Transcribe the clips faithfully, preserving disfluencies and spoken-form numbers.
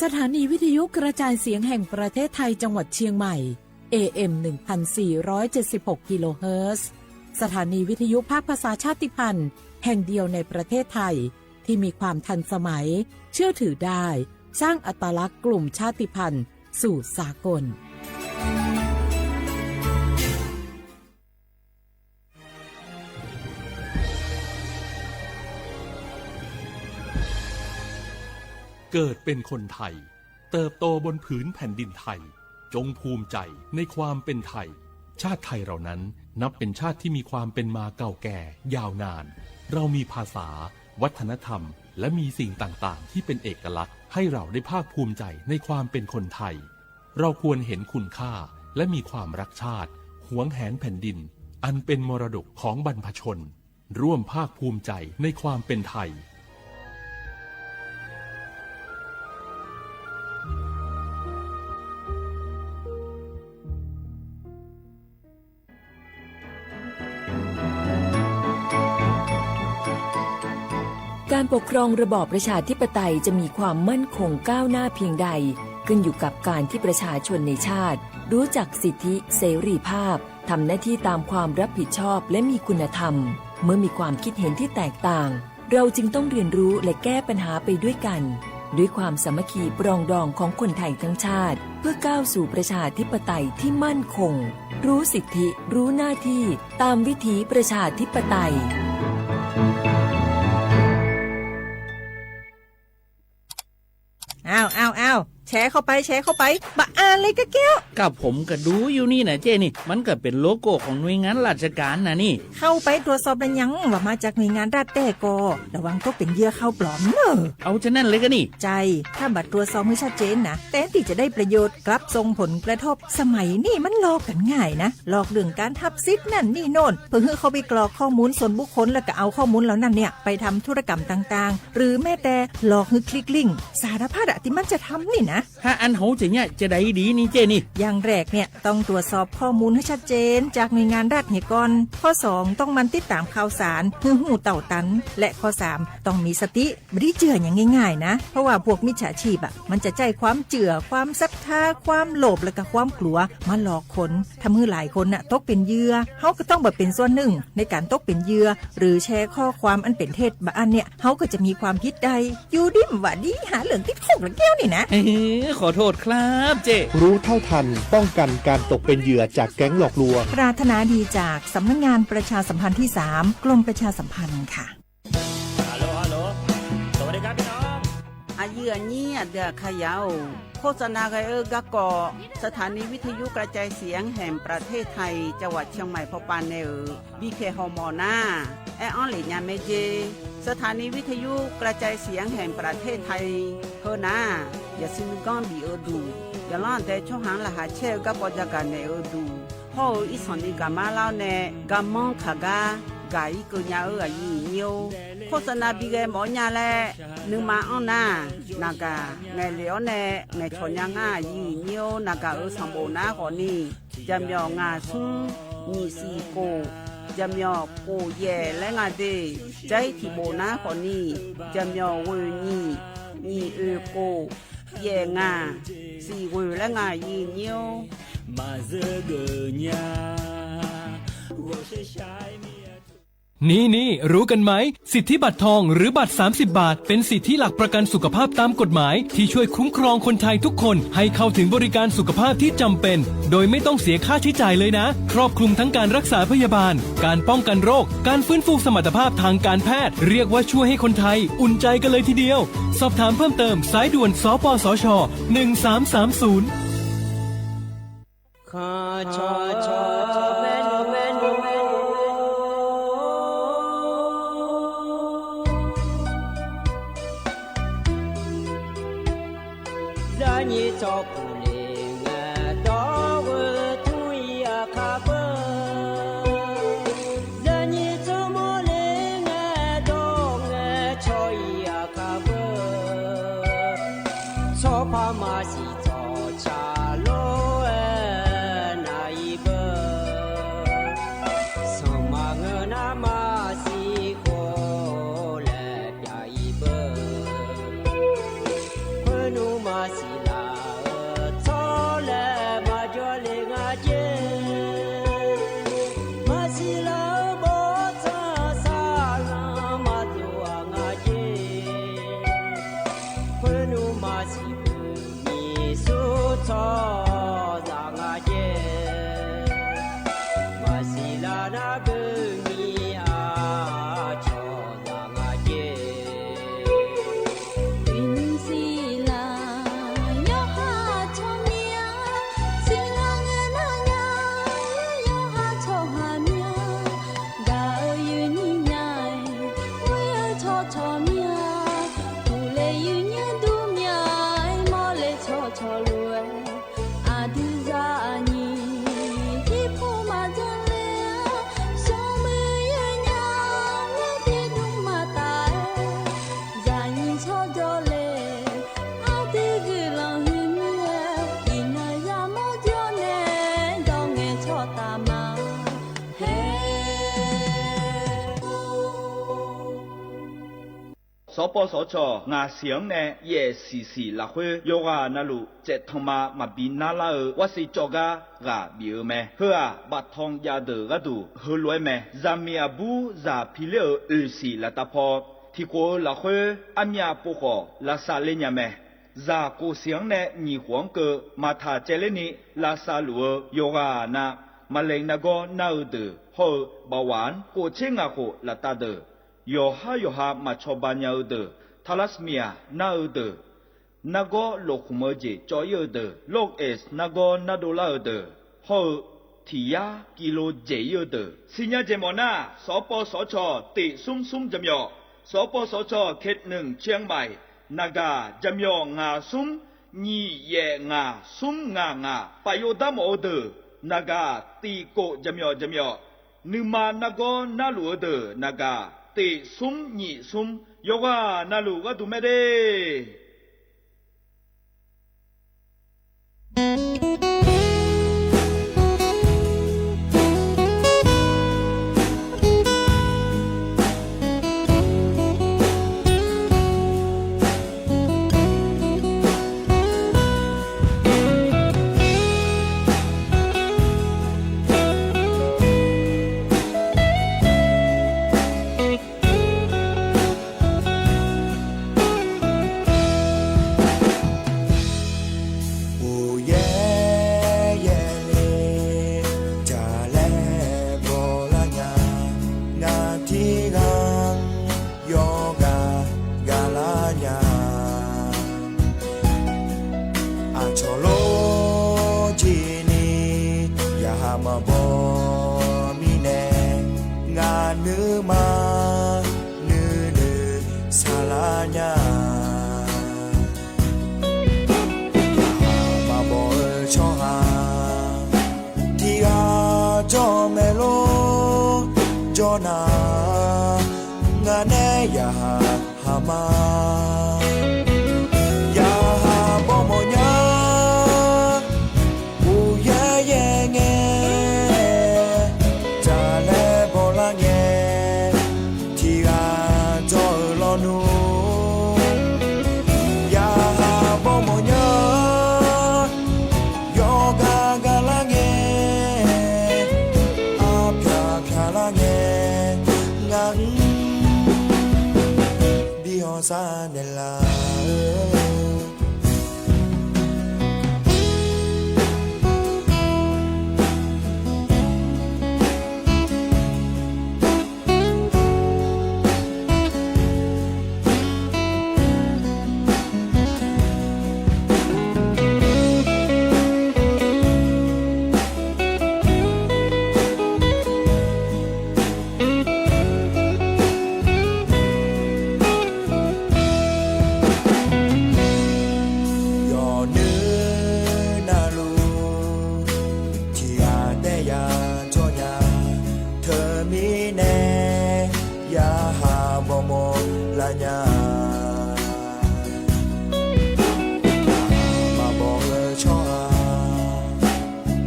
สถานีวิทยุกระจายเสียงแห่งประเทศไทยจังหวัดเชียงใหม่ เอเอ็ม หนึ่งพันสี่ร้อยเจ็ดสิบหกกิโลเฮิรตซ์ สถานีวิทยุภาคภาษาชาติพันธุ์แห่งเดียวในประเทศไทย ที่มีความทันสมัย เชื่อถือได้ สร้างอัตลักษณ์กลุ่มชาติพันธุ์สู่สากล เกิดเป็นคนไทย เติบโตบนผืนแผ่นดินไทย จงภูมิใจในความเป็นไทย ชาติไทยเรานั้นนับเป็นชาติที่มีความเป็นมาเก่าแก่ยาวนาน เรามีภาษา วัฒนธรรม และมีสิ่งต่างๆ ที่เป็นเอกลักษณ์ ให้เราได้ภาคภูมิใจในความเป็นคนไทย เราควรเห็นคุณค่า และมีความรักชาติ หวงแหนแผ่นดิน อันเป็นมรดกของบรรพชน ร่วมภาคภูมิใจในความเป็นไทย การปกครองระบอบประชาธิปไตยจะมีความมั่นคงก้าวหน้าเพียงใด ขึ้นอยู่กับการที่ประชาชนในชาติรู้จักสิทธิเสรีภาพ ทำหน้าที่ตามความรับผิดชอบและมีคุณธรรม เมื่อมีความคิดเห็นที่แตกต่าง เราจึงต้องเรียนรู้และแก้ปัญหาไปด้วยกัน ด้วยความสามัคคีปรองดองของคนไทยทั้งชาติ เพื่อก้าวสู่ประชาธิปไตยที่มั่นคง รู้สิทธิ รู้หน้าที่ ตามวิถีประชาธิปไตย อ้าว อ้าว อ้าว แชร์เข้าไป แชร์เข้าไป บะอ่านเลยกะแก้ว กับผมก็ดูอยู่นี่นะเจ้นี่ มันก็เป็นโลโก้ของหน่วยงานราชการนะนี่ เข้าไปตรวจสอบแล้วยังว่ามาจากหน่วยงานรัฐแต๊ก็ ระวังตกเป็นเหยื่อข่าวปลอมเนอะ เอาฉะนั้นเลยก็นี่ ใช่ ถ้าบ่ตรวจสอบให้ชัดเจนนะ แทนที่จะได้ประโยชน์ กลับส่งผลกระทบ สมัยนี้มันหลอกกันง่ายนะ หลอกเรื่องการทับสิทธิ์นั่นนี่โน่น เพื่อให้เข้าไปกรอกข้อมูลส่วนบุคคล แล้วก็เอาข้อมูลเหล่านั้นเนี่ย ไปทำธุรกรรมต่างๆ หรือแม้แต่หลอกให้คลิกลิงก์ สารพัดอะที่มันจะทำนี่นะ ถ้าอันโหจะเนี่ยจะได้ดีนี่เจ้นี่ อย่างแรกเนี่ยต้องตรวจสอบข้อมูลให้ชัดเจนจากหน่วยงานรัฐเนี่ยก่อน ข้อสอง ต้องหมั่นติดตามข่าวสาร ให้ฮู้เต่าตัน และข้อสาม ต้องมีสติ ไม่ได้เชื่ออย่างง่ายๆนะ เพราะว่าพวกมิจฉาชีพอะ มันจะใช้ความเชื่อ ความศรัทธา ความโลภ และก็ความกลัว มาหลอกคน ทำให้หลายคนน่ะตกเป็นเหยื่อ เฮาก็ต้องบ่เป็นส่วนหนึ่งในการตกเป็นเหยื่อ หรือแชร์ข้อความอันเป็นเท็จบ่อันเนี่ย เฮาก็จะมีความผิดได้ อยู่ดีบ่าดี หาเรื่องติดคุกละแก้วนี่นะ เฮ้ย ขอโทษครับเจ้ รู้เท่าทัน ป้องกันการตกเป็นเหยื่อจากแก๊งหลอกลวง ปรารถนาดีจากสำนักงานประชาสัมพันธ์ที่สาม กรมประชาสัมพันธ์ค่ะ Hello, hello. สวัสดีครับพี่น้อง Aqyuif aqnyir aqdui aqkaqyaq-or, โฆษณา ghae-eu garkawv สถานีวิทยุกระจายเสียงแห่งประเทศไทย จังหวัดเชียงใหม่ pawpav nae-euq bipyaeq hawmawf nar, aer-anr lef nya mae jer. สถานีวิทยุกระจายเสียงแห่งประเทศไทย heu nar, yaqsui nuiganr bif-eu duq, yaqlanr aqdae tsawrhaq-anr laqkhaq caer-eu garkawv jagaq naeq-eu duq, hawr-eu irsanq ni gaqmar lar-awr nae garmanr kaq gar gaq-ir keuv nya-eu aqyuif aqnyir-or, โฆษณา bi ghae mawf-awr nya laer nuima anr nar, naqgaq ngaeqlef-awr nae ngaeqcawq nya ngar aqyuif aqnyir-or, naqgaq-euq sanqbof nar khawfni, jaqmyawf ngaq smr nyiq siq kof, jaqmyawf kof yaef laer nga de, jar-ir tiqbof nar khawfni, jaqmyawf ghoeq nyiq, nyiq oeq kof, yaef ngaq, siq ghoeq laer nga aqyuif aqnyir-or. Maqzeur geuf nya, ghawqshaq shaq-aer mir-a. นี่ๆ รู้กันไหม สิทธิบัตรทองหรือบัตร สามสิบบาท เป็นสิทธิหลักประกันสุขภาพตามกฎหมาย ที่ช่วยคุ้มครองคนไทยทุกคนให้เข้าถึงบริการสุขภาพที่จำเป็น โดยไม่ต้องเสียค่าใช้จ่ายเลยนะ ครอบคลุมทั้งการรักษาพยาบาล การป้องกันโรค การฟื้นฟูสมรรถภาพทางการแพทย์ เรียกว่าช่วยให้คนไทยอุ่นใจกันเลยทีเดียว สอบถามเพิ่มเติม สายด่วน สปสช. หนึ่งสามสามศูนย์ Zaqnyiq tsawrkhof le ngae dawr-eu tmr-ir aqkar beu. Zaqnyiq tsawrmawr le ngae dawr ngae cawq-ir aqkar beu. Tsawrpar maqsiq tsawqtsaq lof-aer nav-ir beu. Sanqma ngeur nar maqsiq khof laer pyaq-ir beu. Khoer nmr maqsiq Sawqpawv sawqcawq ngaq siq-anr nae yaef siqsiq lafkhoer yawqghaq navluf tsaeftanq ma maqbi narlar-eu warsiq cawv gar ghaq bif-eu mae. Heu-aq, baftanq jav deuq gharduq heulof-aer mae. Zaqmiq aqbur zaq piler-euq oeqsiq laftav paw tiqkhof-eu lafkhoer armyav pov khawf lavsav ler nya mae. Zaq kof siq-anr nae nyiq khof-anr keuv maqtaq caevler ni lavsav luf-eu yawqghaq na, maqlaeq nargawr nar-eu deuq hawr-eu bawaf-anr kof tser ngaq khof laftav deuq, yawqhar yawqha maqcawba nya-eu deuq, thalasmia nar-eu deuq, nargawr lofkhmq-eu jeq cawv-ir-eu deuq, lorqeq nargawr nardov lar-eu deuq, hawr-eu tiq yar kilo dzaeq-ir-eu deuq, siqnya jeq mawf nar, sawqpawv sawqcawq tiq smr smr jaqmyawf, sawqpawv sawqcawq ketnmq cianmaiq, naqgaq jaqmyawf ngaq smr nyiq yaef ngaq smr ngaq ngaq, paf yov dar mawf-eu deuq naqgaq tiq kof jaqmyawf jaqmyawf, nuima nargawr narluf-eu deuq naqgaq tiq smr nyiq smr, yawqghaq navluf gharduq mae de. Uqyaer yaerle, jaqlaer bawlar nya, ngaq tiqghaq yawqghaq gaqlar nya. Aqcawq lor jir ni yaqhaq maqbaw mirnae, ngaq nuima nuinoeq saqlar nya. Yaqhaq maqbaw-eu tsawrhaq tiqghaq jawr-eu mae lor. Jawr nar, ngaq nae yaqhaq haq ma. Yaqhaq bawmawf nya, uqyaer yaer ngae, jaqlaer bawlar ngae, tiqghaq jawr-eu lawnmr. Yaqhaq bawmawf nya, yawqghaq gaqlar ngae, arpyaq pyaqlar ngae, ngaq-anr bi hawsar naeqlaf-eu. Yawqnui navluf tiqghaq taef ya jawr nya. Teumirnae yaqhaq bawmawf lar nya. Maqbaw-eu tsawrhaq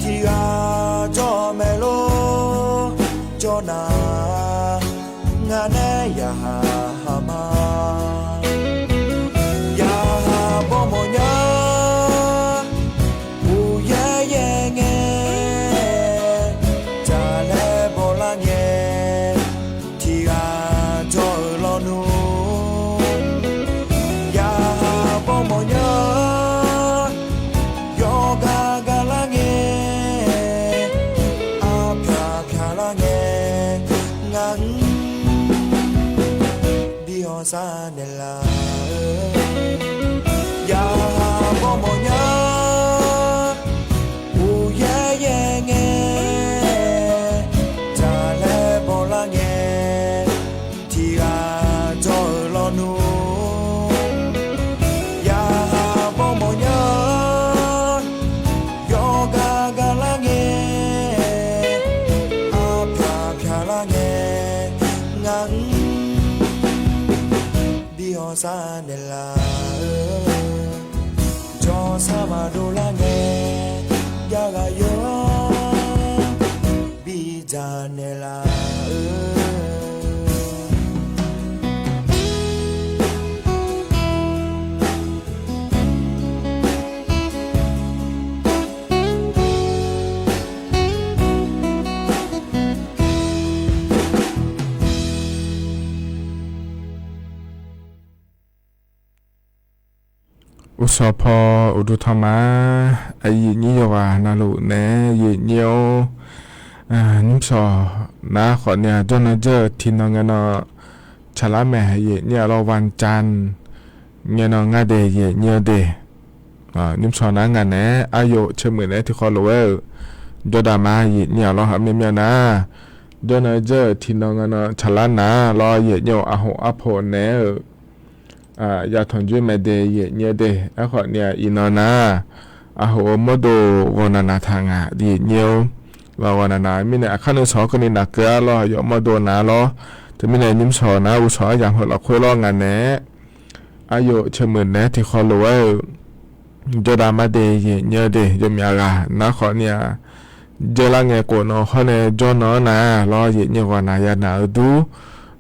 tiqghaq jawr-eu mae lor. Jawr nar, ngaq nae yaqhaq haq ma. Yaqhaq bawmawf nya, uqyaer yaer ngae, jaqlaer bawlar ngae, tiqghaq jawr-eu lawnmr. Yaqhaq bawmawf nya, yawqghaq gaqlar ngae, arpyaq pyaqlar ngae, ngaq-anr bi hawsar naeqlaf-eu. Yaqhaq bawmawf nya, uqyaer yaer ngae, jaqlaer bawlar ngae, tiqghaq jawr-eu lawnmr. Yaqhaq bawmawf nya, yawqghaq gaqlar ngae, arpyaq pyaqlar ngae, ngaq-anr bi hawsar naeqlaf-eu. Jawrsar maqdov lar ngae, jav ghaq yawr bi dzaq naeqlaf-eu. Sawq paw uqduq tanqma, aqyuif nyir yawqghaq navluf naeq-aer yaeqnyaer-or, nymrsawq nar khawfni-aq jawrnan dzeur-eu tiqnan ngaenan tsaqlar maeq yaeqnyaer-a lawr, วันจันทร์ ngaenan ngar dae yaeqnyaer-eu de. Nymrsawq nar ngaq naeq-aer aryov caermuiq naeq-aer tiqkhawv lof-aer-euq jawrdav ma yaeqnyaer-a lawr, haq myav myav nar jawrnan dzeur-euq tiqnan ngaenan tsaqlar nar lawr yaeqnyaer-eu, aqhof arpoq naeq-aer-euq ya tanqjoer mae de yaeqnyaer-eu de. Aerkhawfni-aq iqnan nar aqhof-eu mawrdo ghawqnaq naq taq ngaq yaeqnyaer-or. Lawr ghawqnaq naq mirnae aqkar nuisawq-anr keuvni naqkeuv-ar lawr, aqyawf mawrdo naq-ar lawr. Teumirnae nymrsawq nar uqsawq aryamq heu lafkhoer lawr ngaq naeq-aer aryov caermuiq naeq-aer tiqkhawv lof-aer-euq jawrdav ma de yaeqnyaer-eu de. Yawmyaf ghaq nar khawfni-aq dzeurlar ngae khofnan hawr nae jawrnan-anr nar lawr yaeqnyaer ghawqnaq ya naq-eu dur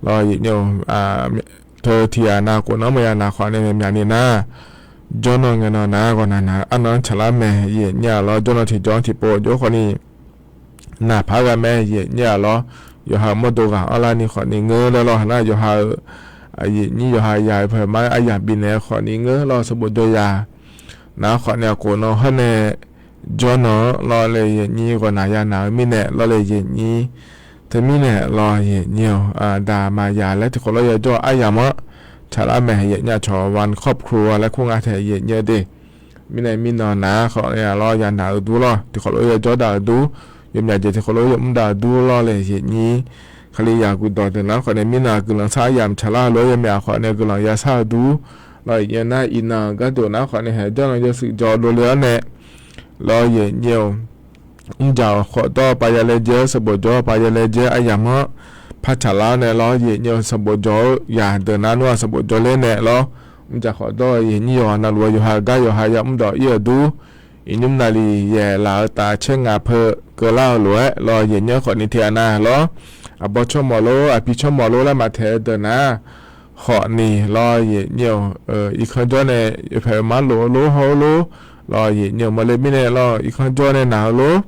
lawr yaeqnyaer-or. Teu tiq ghaq nav khofnan maqya naq khawfnae myaqni nar jawrnan ngaenan nar ghawqnaq naq-eu arnan-anr tsaqlar mae yaeqnyaer-a lawr. Jawrnan tiqjawr-anr tiqpov jawr khawfni naq paq-aer ghae mae yaeqnyaer-a lawr. Yawqha-euq mawrdo ghaq anrlar ni khawfni ngeur laer lawr, haq nar yawqha-euq yaeqnyir yawqha ya-eu paq ma-aer aryamq bifnaeq khawfni ngeur lawr, sanqbof jawr ya nar khawfni-aq khofnan hawr nae jawrnan-anr lawr le yaeqnyir ghawqnaq ya naq-eu mirnae lawr le yaeqnyir. Teumirnae lawr yaeqnyir-or, daq maqya laer tiqkhawv lof-aer yajawr-eu aryamq-anr tsaqlar mae yaeqnyaer-a. Cawq วันครอบครัว laer kur nga taeq yaeqnyaer-eu de. Mirnae mirnan nar khawfni-aq lawr ya naq-eu dur lawr, tiqkhawv lof-aer yajawr dav-euq dur, yawmyaf jeq tiqkhawv lof-aer yamr dav-eu dur lawr le yaeqnyir. Kalizaq guiqdawq deuq nar khawfni mirnan guiqlanq sar aryamq tsaqlar-eu lof-aer yawmyaf khawfni guiqlanq ya sar-eu dur lawr yaeqnyaer nar iqnan gharduq nar khawfni haeq jawrnan yawshuif jawr dovle-awr nae lawr yaeqnyaer-or. Mrjaq khawf dawr-eu pav ya laejae-eu sanqbof jawr-eu pav ya laejae-eu aryamq-anr par tsaqlar-awr nae lawr yaeqnyaer-or. Sanqbof jawr-eu yaq deuq nar nmr-aq sanqbof jawr ler nae lawr, mrjaq khawf dawr-eu yaeqnyir yawqghaq navluf-eu yawqha gar yawqha ya mr dawq ir-euq dur, iqnymr navlif yaeq laf-eu taf caer ngaq peu keuvlar-eu lof-aer lawr yaeqnyaer khawfni tiq ghaq nav lawr, aqbawr tsawrmawf lor aqpi tsawrmawf lor laer maqtaeq-eu deuq nar khawfni lawr yaeqnyaer-or. Irkanr jawr nae yawpaeq mar lof-eu lor hawr-eu lor lawr yaeqnyaer-or. Maqle mirnae lawr irkanr jawr nae naq-eu lor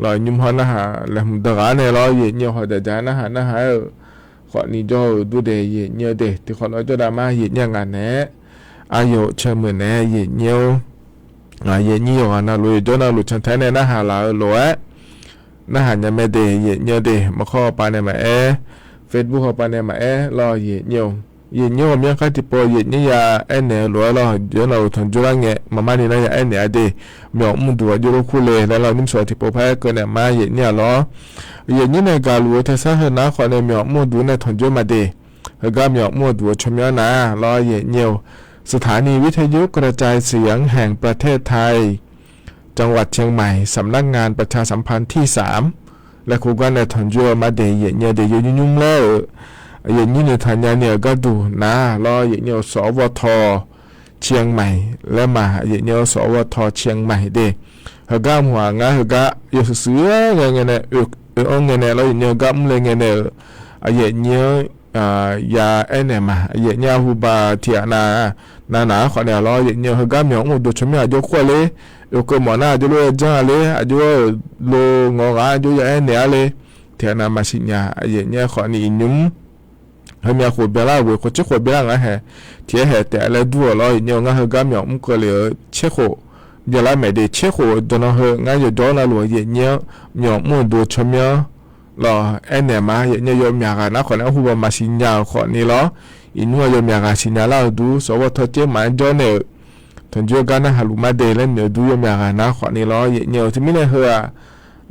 lawr, nymr hawr narhaq laeqhmq danghaq-ar nae lawr yaeqnyaer-or. Hawq dzaqdzaq-aer narhaq narhaq-aer-euq khawfni jawr-eu dur de yaeqnyaer-eu de. Tiqkhawv lof-aer jawrdav ma yaeqnyaer ngaq naeq-aer aryov caermuiq naeq-aer yaeqnyaer-or. Yaeqnyir yawqghaq navluf yawqjawr navluf cantae nae narhaq laf-eu lof-aer narhaq nya mae de yaeqnyaer-eu de. Maqkhawr hawpav nae maqaer, Facebook hawpav nae maqaer lawr yaeqnyaer-or. Yaeqnyaer ghawqmyanr kar tiqpov yaeqnyaer ya aernaeq-eu lof-aer lawr, jawr navluf tanqjoer lar ngae maqmar ni nar ya aernaeq-a de. Myawf mr duq aqjox lor kur le laer lawr, nymrsawq tiqpov par-aer keuvnaeq ma yaeqnyaer-a lawr. Yaeqnyaer nae gaqluf-eu tersar heu nar khawfnae myawf mr duq nae tanqjoer ma de. Heugar myawf mr-eu duq-eu tsawrmyanr nar lawr yaeqnyaer-or. สถานีวิทยุกระจายเสียงแห่งประเทศไทย จังหวัดเชียงใหม่ สำนักงานประชาสัมพันธ์ที่สาม laer khoergar nae tanqjoer-eu ma de yaeqnyaer-eu de. Yawnymr nymr laer-euq yaeqnyaer noeqtaq nyani-euq gharduq nar lawr yaeqnyaer-or. สวท. เชียงใหม่ laer ma yaeqnyaer-or. สวท. เชียงใหม่ de. Heugar mq-aq ngar heugar yawshuif shuif-aer ngae ngae nae oe-anr ngae nae lawr yaeqnyaer-or. Gar mr le ngae nae-euq yaeqnyaer-anr ya aernaeq ma. Yaeqnyaer arhuba tiq ghaq nav nav-ar khawfnae lawr yaeqnyaer-or. Heugar myawf mr-eu duq tsawrmyanr aqjox kur-a ler, oekeuv mawf nar aqjox lof-aer janr-a ler, aqjox-aer lo ngawq ghaq aqjox ya aernaeq-a ler, tiq ghaq nav maqsiq nya. Yaeqnyaer khawfni iqnymr heumyav khof byanlar-euq ghoeq khof tser khof byanlar nga hae, tiq-aer haeq taef laer dur-euq lawr yaeqnyaer-or. Ngar heugar myawf mr keuvle-eu tser khof byanlar maeq de. Tser khof dawqnan heu ngar yawqjawr navluf-eu yaeqnyaer-anr myawf mr-eu duq-eu tsawrmyanr lawr aernaeq ma. Yaeqnyaer yawmyaq ghaq nar khawfnae arhuba maqsiq nya-euq khawfni lawr, iqnymr-aq yawmyaq ghaq siqnya lar-euq dur สวท. เชียงใหม่ jawr nae-euq tanqjoer gar narhaq luf ma de laer noeq-eu dur yawmyaq ghaq nar khawfni lawr yaeqnyaer-or. Teumirnae heu-aq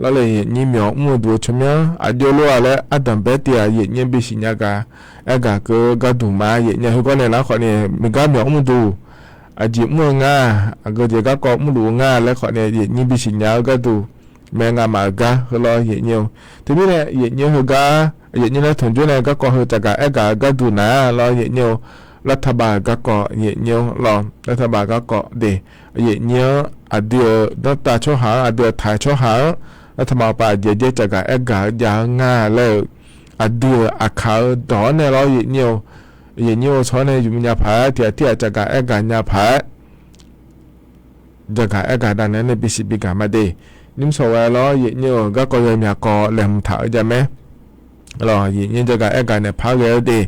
lawr le yaeqnyaer myawf mr-eu duq-eu tsawrmyanr aqjox lof-a laer ardanq baer tiv-aq yaeqnyaer bisiq nya gaq aer gaq keuv-eu gharduq ma. Yaeqnyaer heugar nae nar khawfni miqgar myawf mr duq aqjeq mr-eu nga, aqgeu jeq garkawv mrluf-eu nga laer khawfni yaeqnyaer bisiq nya-eu gharduq mae. Ngamaf-euq gar heu lawr yaeqnyaer-or. Teumirnae yaeqnyaer heugar yaeqnyaer laer tanqjoer nae garkawv heu caqgaq aer gaq-eu gharduq nar lawr yaeqnyaer-or. รัฐบาล garkawv yaeqnyaer-or lawr, รัฐบาล garkawv de. Yaeqnyaer-anr aqdui-euq danrtav tsawrhaq-anr, aqdui-euq taq-eu tsawrhaq-anr รัฐบาล pav aqjeq aqjeq caqgaq aer gaq-eu jav-eu nga laer-euq aqdui-euq aqkaq-eu dawq-anr nae lawr yaeqnyaer-or. Yaeqnyaer-or tsawr nae yuf nya paq-aer tiq ghaq tir ghaq caqgaq aer gaq nya paq-aer jagaq aer gaq dav naeq-aer nae bisiq bi gaq ma de. Nymr shawq ghae lawr yaeqnyaer-euq garkawv yawmyaq kawv laeqhmq taq-eu jav mae. Lawr yaeqnyaer jagaq aer gaq naeq par ghae-eu de.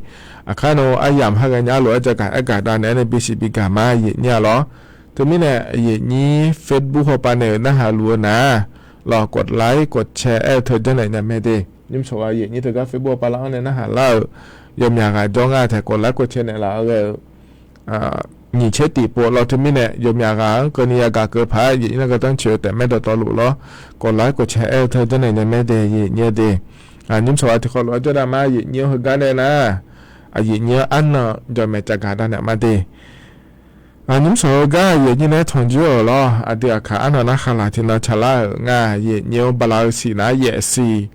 Aqkar nmr aryamq ha ghae nya lof-aer jagaq aer gaq dav naeq-aer nae bisiq bi gaq ma yaeqnyaer-a lawr. Teumirnae aqyuif aqnyir Facebook hawpav nae-euq narhaq luf-eu nar, lawq กดไลค์ กดแชร์ aer-eu teu janrnaeq nya mae de. Nymr sawq-a aqyuif aqnyir teugar Facebook hawpav lar-anr nae narhaq lar-euq yawmyaq ghaq jawr nga taeq กดไลค์ กดแชร์ naeqlaf-eu ghae-euq nyiq tser tiq pov lawr teumirnae yawmyaq ghaq-anr keuvni yagaq keuv paq-aer aqyuif aqnyir nar gardanr coeq-eu taef maerdawq tawvluf lawr กดไลค์ กดแชร์ aer-eu teu janrnaeq nya mae de aqyuif aqnyir de. Nymr sawq-a tiqkhawf lof-aer jawrdav ma aqyuif aqnyir-anr heugar nae nar, aqyuif aqnyir-anr arnan jawqmaeq cavgaq davnaeq ma de. Nymr sawq heugar aqyuif aqnyir nae tanqjur-euq lawr aqdui aqkaq arnan nar khalaq tiqnan tsaqlar-euq nga aqyuif aqnyir-anr bala-eu siq nar yaef siq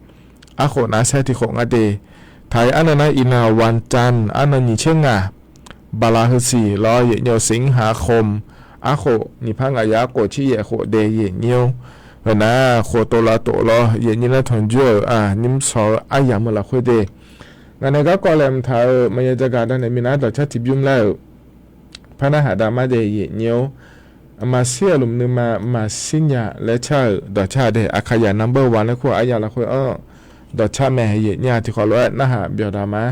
arkhof nar saer tiqkhof nga de. Taq-iq arnan nar iqnan วันจันทร์ arnan nyiq tser ngaq bala heu siq lawr aqyuif aqnyir-eu สิงหาคม arkhof nyiq par ngaq yar khof tser yaef khof de aqyuif aqnyir-anr. Heu nar khof tov lav tov lawr aqyuif aqnyir nar tanqjur-euq nymr sawq-eu aryamq-eu lafkhoer de. Ngaq nae garkawv laeqhmq taq-euq maqya jagaq davnaeq minav dawqcar tiqbymr laer-euq par narhaq dav ma de aqyuif aqnyir-anr. Maqshir-euq lmq nuima maqshir nya laer car-euq dawqcar de aqkaqyaq นัมเบอร์วัน laer kur-aq aryamq lafkhoer-anr dawqcar mae aqyuif aqnyir-aq tiqkhawf lof-aer narhaq byawq dav ma.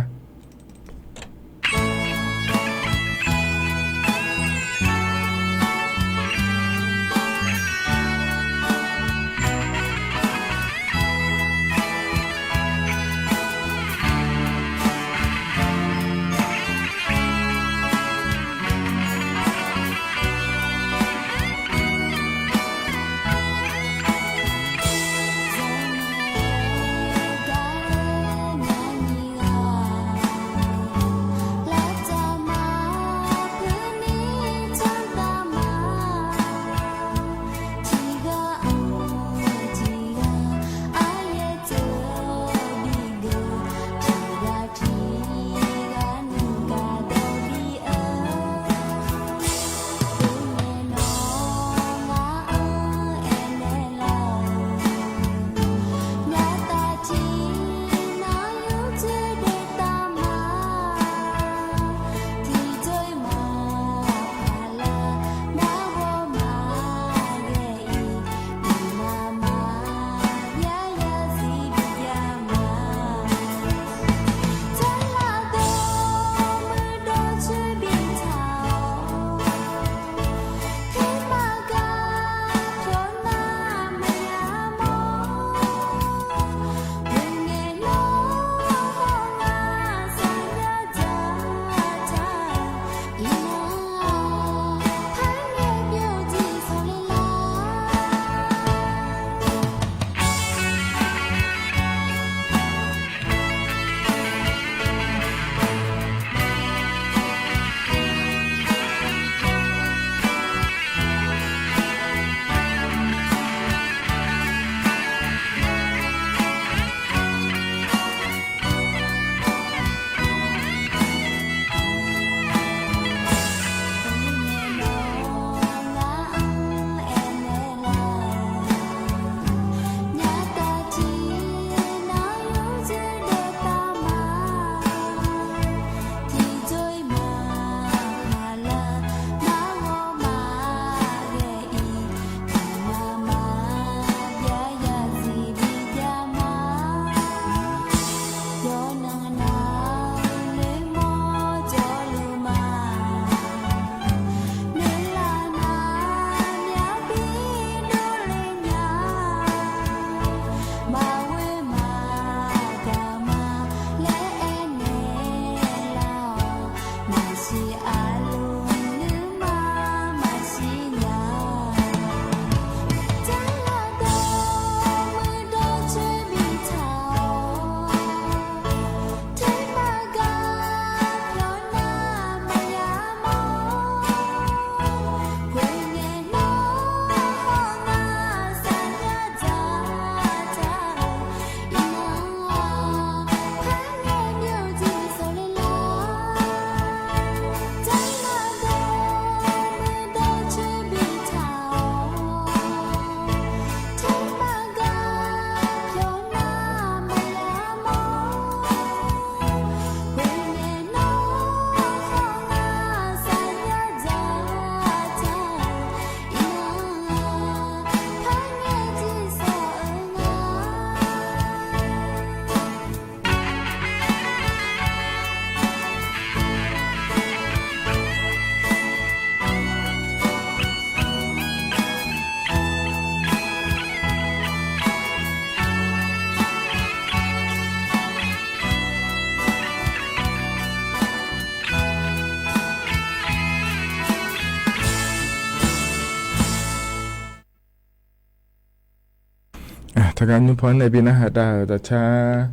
Teugar nymr paw-anr nae bi narhaq dav-euq dawqcar,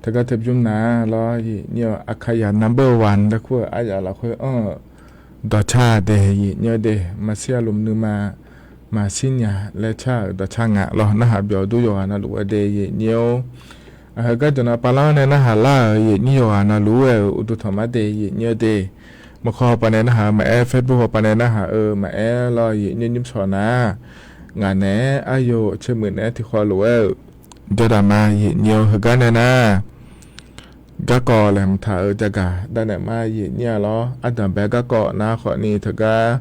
teugar teubymr nar lawr, yiq nyir-eu Akaya number one laer kur-euq aryaf lafkhoer anr-euq dawqcar de, yiq nyir-eu de, maqshir-a lmq nuima maqshir nya laer car-euq dawqcar nga lawr, narhaq byawq dur yawqghaq navluf-eu de, yiq nyir-or. Heugar deuq nav pavlar-anr nae narhaq lar-euq yiq nyir yawqghaq navluf-aer-euq uqduq tanqmar de, yiq nyir-eu de. Maqkawr hawpaq nae narhaq-eu maqaer, Facebook hawpaq nae narhaq-eu maqaer lawr, yiq nyir nymr shawq nar, ngaq naeq-aer aryo tsermuiq naeq-aer tiqkhawv lof-aer-euq jawrdaq ma, yiq nyir-or. Heugar nae nar, garkawv laeqhmq taq-euq jagaq dav naeq ma, yiq nyir-a lawr. Ardanq bae garkawv nar khawfni teugar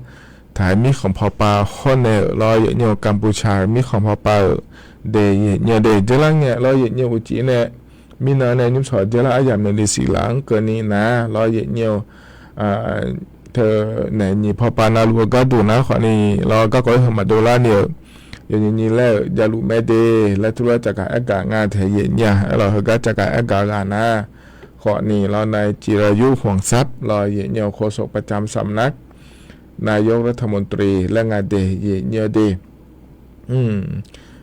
taq-aer mirkhanq pawpav hawr nae-euq lawr, yiq nyir-or, Kanpuqca-euq mirkhanq pawpav-euq de, yiq nyir-eu de, dzeurlar ngae lawr, yiq nyir-eu uqcif nae mirnan nae nymr shawq dzeurlar aryamq nae lisiq laf-anr keuvni nar lawr, yiq nyir-or, teu naeq nyiq pawpav navluf-eu garduq nar khawfni lawr, garkawv-aer heu maqdov larni-euq yawqnyiq nyiq laer-euq javluf mae de laer turlar caqgaq aergaq nga taeq, yiq nyir-a. Aerlawq heugar caqgaq aergaq ghaq nar khawfni lawr, นายจิรายุ ห่วงทรัพย์ lawr, yiq nyir-or, โฆษกประจำสำนักนายกรัฐมนตรี laer nga de, yiq nyir-eu de.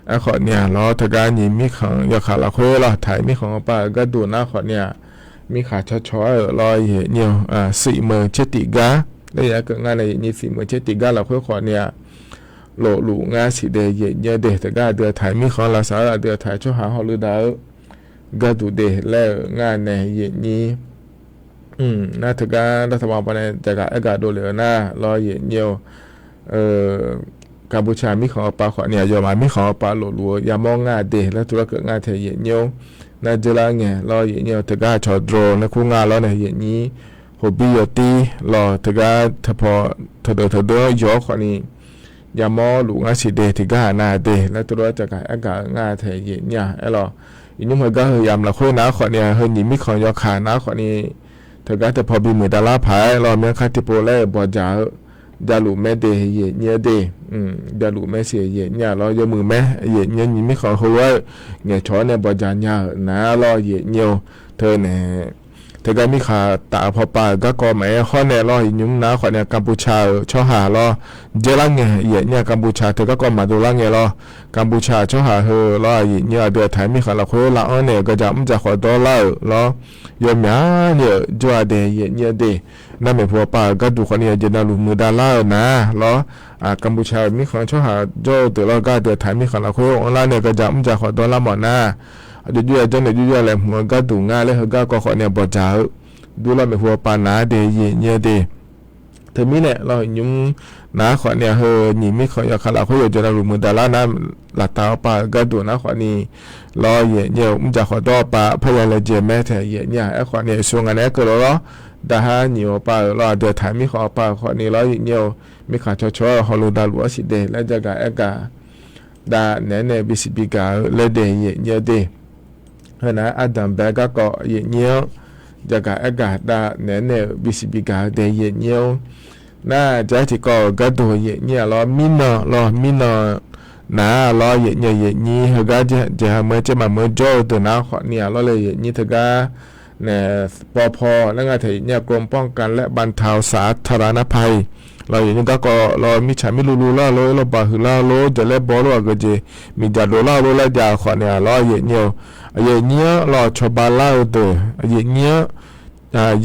Aerkhawfni-aq lawr, teugar nyiq mirkhanq yawkaq lafkhoer lawr, taq-aer mirkhanq-eu pav-euq garduq nar khawfni-aq, mirkhanq cawcaw-aer-euq lawr, yiq nyir-or, siqmeuq caer tif gar laer ya keuv nga nae, yiq nyir siqmeuq caer tif gar lafkhoer khawfni-aq, lofluf ngar siq de, yiq nyir-eu de. Teugar aqdui-aq taq-aer mirkhanq lavsav-eu, aqdui-aq taq-aer tsawrhaq hawluf dav-eu garduq de laer-euq nga nae, yiq nyir nar teugar dartaq ma pav nae jaqgaq aergaq dovlef-eu nar lawr, yiq nyir-or, Kanpuqca mirkhanq-eu pav khawfni aqyawfmaf mirkhanq-eu pav lofluf-eu yamawr nga de laer turlar keuv nga taeq, yiq nyir-or. Nar dzeurlar ngae lawr, yiq nyir-or, teugar cawqdro nae kur nga lawr nae, yiq nyir hobir yawtir lawr, teugar teupaw teudeuq teudeuq-anr yawq-awr khawfni yamawr luf ngar siq de, tiqgar aqnav de laer turlar caqgaq aergaq-eu nga taeq, yiq nyir-a. Aerlawq, iqnymr heugar heu yamq lafkhoer nar khawfni-aq, heu nyiq mirkhanq yawkaq nar khawfni teugar teupaw bimuiq davlar paq-aer lawr, myanrkar tiqpov laer-euq bawqdzaq-eu javluf mae de, yiq nyir-eu de. Javluf mae siq, yiq nyir-a lawr, yawmuiq mae, yiq nyir-eu nyiq mirkhanq heulof-aer ngaeqcawq-awr nae bawqdzaq nya-euq nar lawr, yiq nyir-or. Teu nae teugar mirkhanq taf-eu pawpav-euq garkawv maqaer hawr nae lawr, iqnymr nar khawfni-aq, Kanpuqca-euq tsawrhaq lawr, dzeurlar ngae, yiq nyir-a, Kanpuqca teu garkawv maqdov lar ngae lawr, Kanpuqca tsawrhaq heu lawr, yiq nyir-eu aqdui-aq taq-aer mirkhanq lafkhoer lav-anr nae-euq gaqdzaq mrdzaq khawf dawrlar-euq lawr, yawmyaq ni-euq jawr-a de, yiq nyir-eu de. Nar maeqhu pawpav-euq garduq khawfni aqjeq navluf muiqdav lar-eu nar lawr, Kanpuqca-euq mirkhanq tsawrhaq jawr-eu deuq lawr gar aqdui-aq taq-aer mirkhanq lafkhoer anrlar nae gaqdzaq mrdzaq khawf dawrlar mawf nar, aqjox jov ya janrnaeq jov ya laeqhmq-eu garduq nga laer heugar kawv khawfni-aq bawqdzaq-eu durlar maeqhu pawpav nar de, yiq nyir-eu de. Teumirnae lawr, iqnymr nar khawfni-aq, heu nyiq mirkhanq yawkaq lafkhoer yawqjeq navluf muiqdav lar nar, laftav-eu pav-euq garduq nar khawfni lawr, yiq nyir-eu mrdzaq khawf dawr-eu pav parya laejae mae taeq, yiq nyir-a. Aerkhawfni aqsur nga nae aerkeuv lof lawr, daqhar nyiq-eu pav-euq lawr, aqdui-aq taq-aer mirkhanq pav-euq khawfni lawr, yiq nyir-eu mirkhanq cawcaw-aer hawluf davluf-awr siq de laer jagaq aergaq dav naeq-aer nae bisiq bigaq-eu laer de, yiq nyir-eu de. Heu nar ardanq bae garkawv yiq nyir-anr jagaq aergaq dav naeq-aer nae-euq bisiq bigaq-eu de, yiq nyir-or. Nar jaq-aer tiqkawv-euq garduq yiq nyir-a lawr, mirnan lawr, mirnan nar lawr, yiq nyir-a, yiq nyir heugar jeqha meuq-aer caev maqmeuq-aer jawr-eu deuq nar khawfni-aq lawr le, yiq nyir teugar nae pawpaw laer nga taeq, yiq nyir-a, กรมป้องกันและบรรเทาสาธารณภัย lawr, yiq nyir garkawv lawr, mirtsaq mirluv luv lar lor, lawrbaq huiq lar lor, jaqlaer baw lor, aqgeujeq miqdzaq dov lar lor laer jav-eu khawfni-aq lawr, yiq nyir-or. Yiq nyir-anr lawr cawba lar-eu deuq, yiq nyir-anr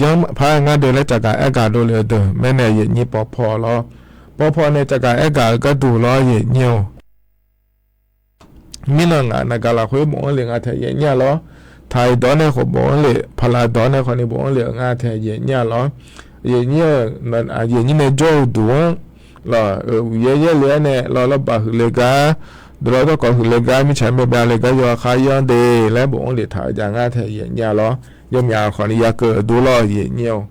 yanr par-aer ngar de laer caqgaq aergaq dovlef-eu deuq mae nae, yiq nyir pawpaw lawr. Pawpaw nae caqgaq aergaq-eu garduq lawr, yiq nyir-or. Mirnan ngaq naqgaq lafkhoer bofanr lef nga taeq, yiq nyir-a lawr. Taq-iq dawq-anr nae khawf bofanr lef, paqlaq dawq-anr nae khawfni bofanr lef-eu nga taeq, yiq nyir-a lawr. Yiq nyir-eu, yiq nyir nae jawr-eu duq-anr lawr, uqyaer yaerle-aer nae lawr, lawrbaq huiq le gar, dawqlawr dawrkawq huiq le gar, mirtsaq myav byav le gar, yawkhav yanr de laer bofanr lef taq-eu jav ngar taeq, yiq nyir-a lawr. Yawmyaq khawfni yakeuv-eu dur lawr, yiq nyir-or.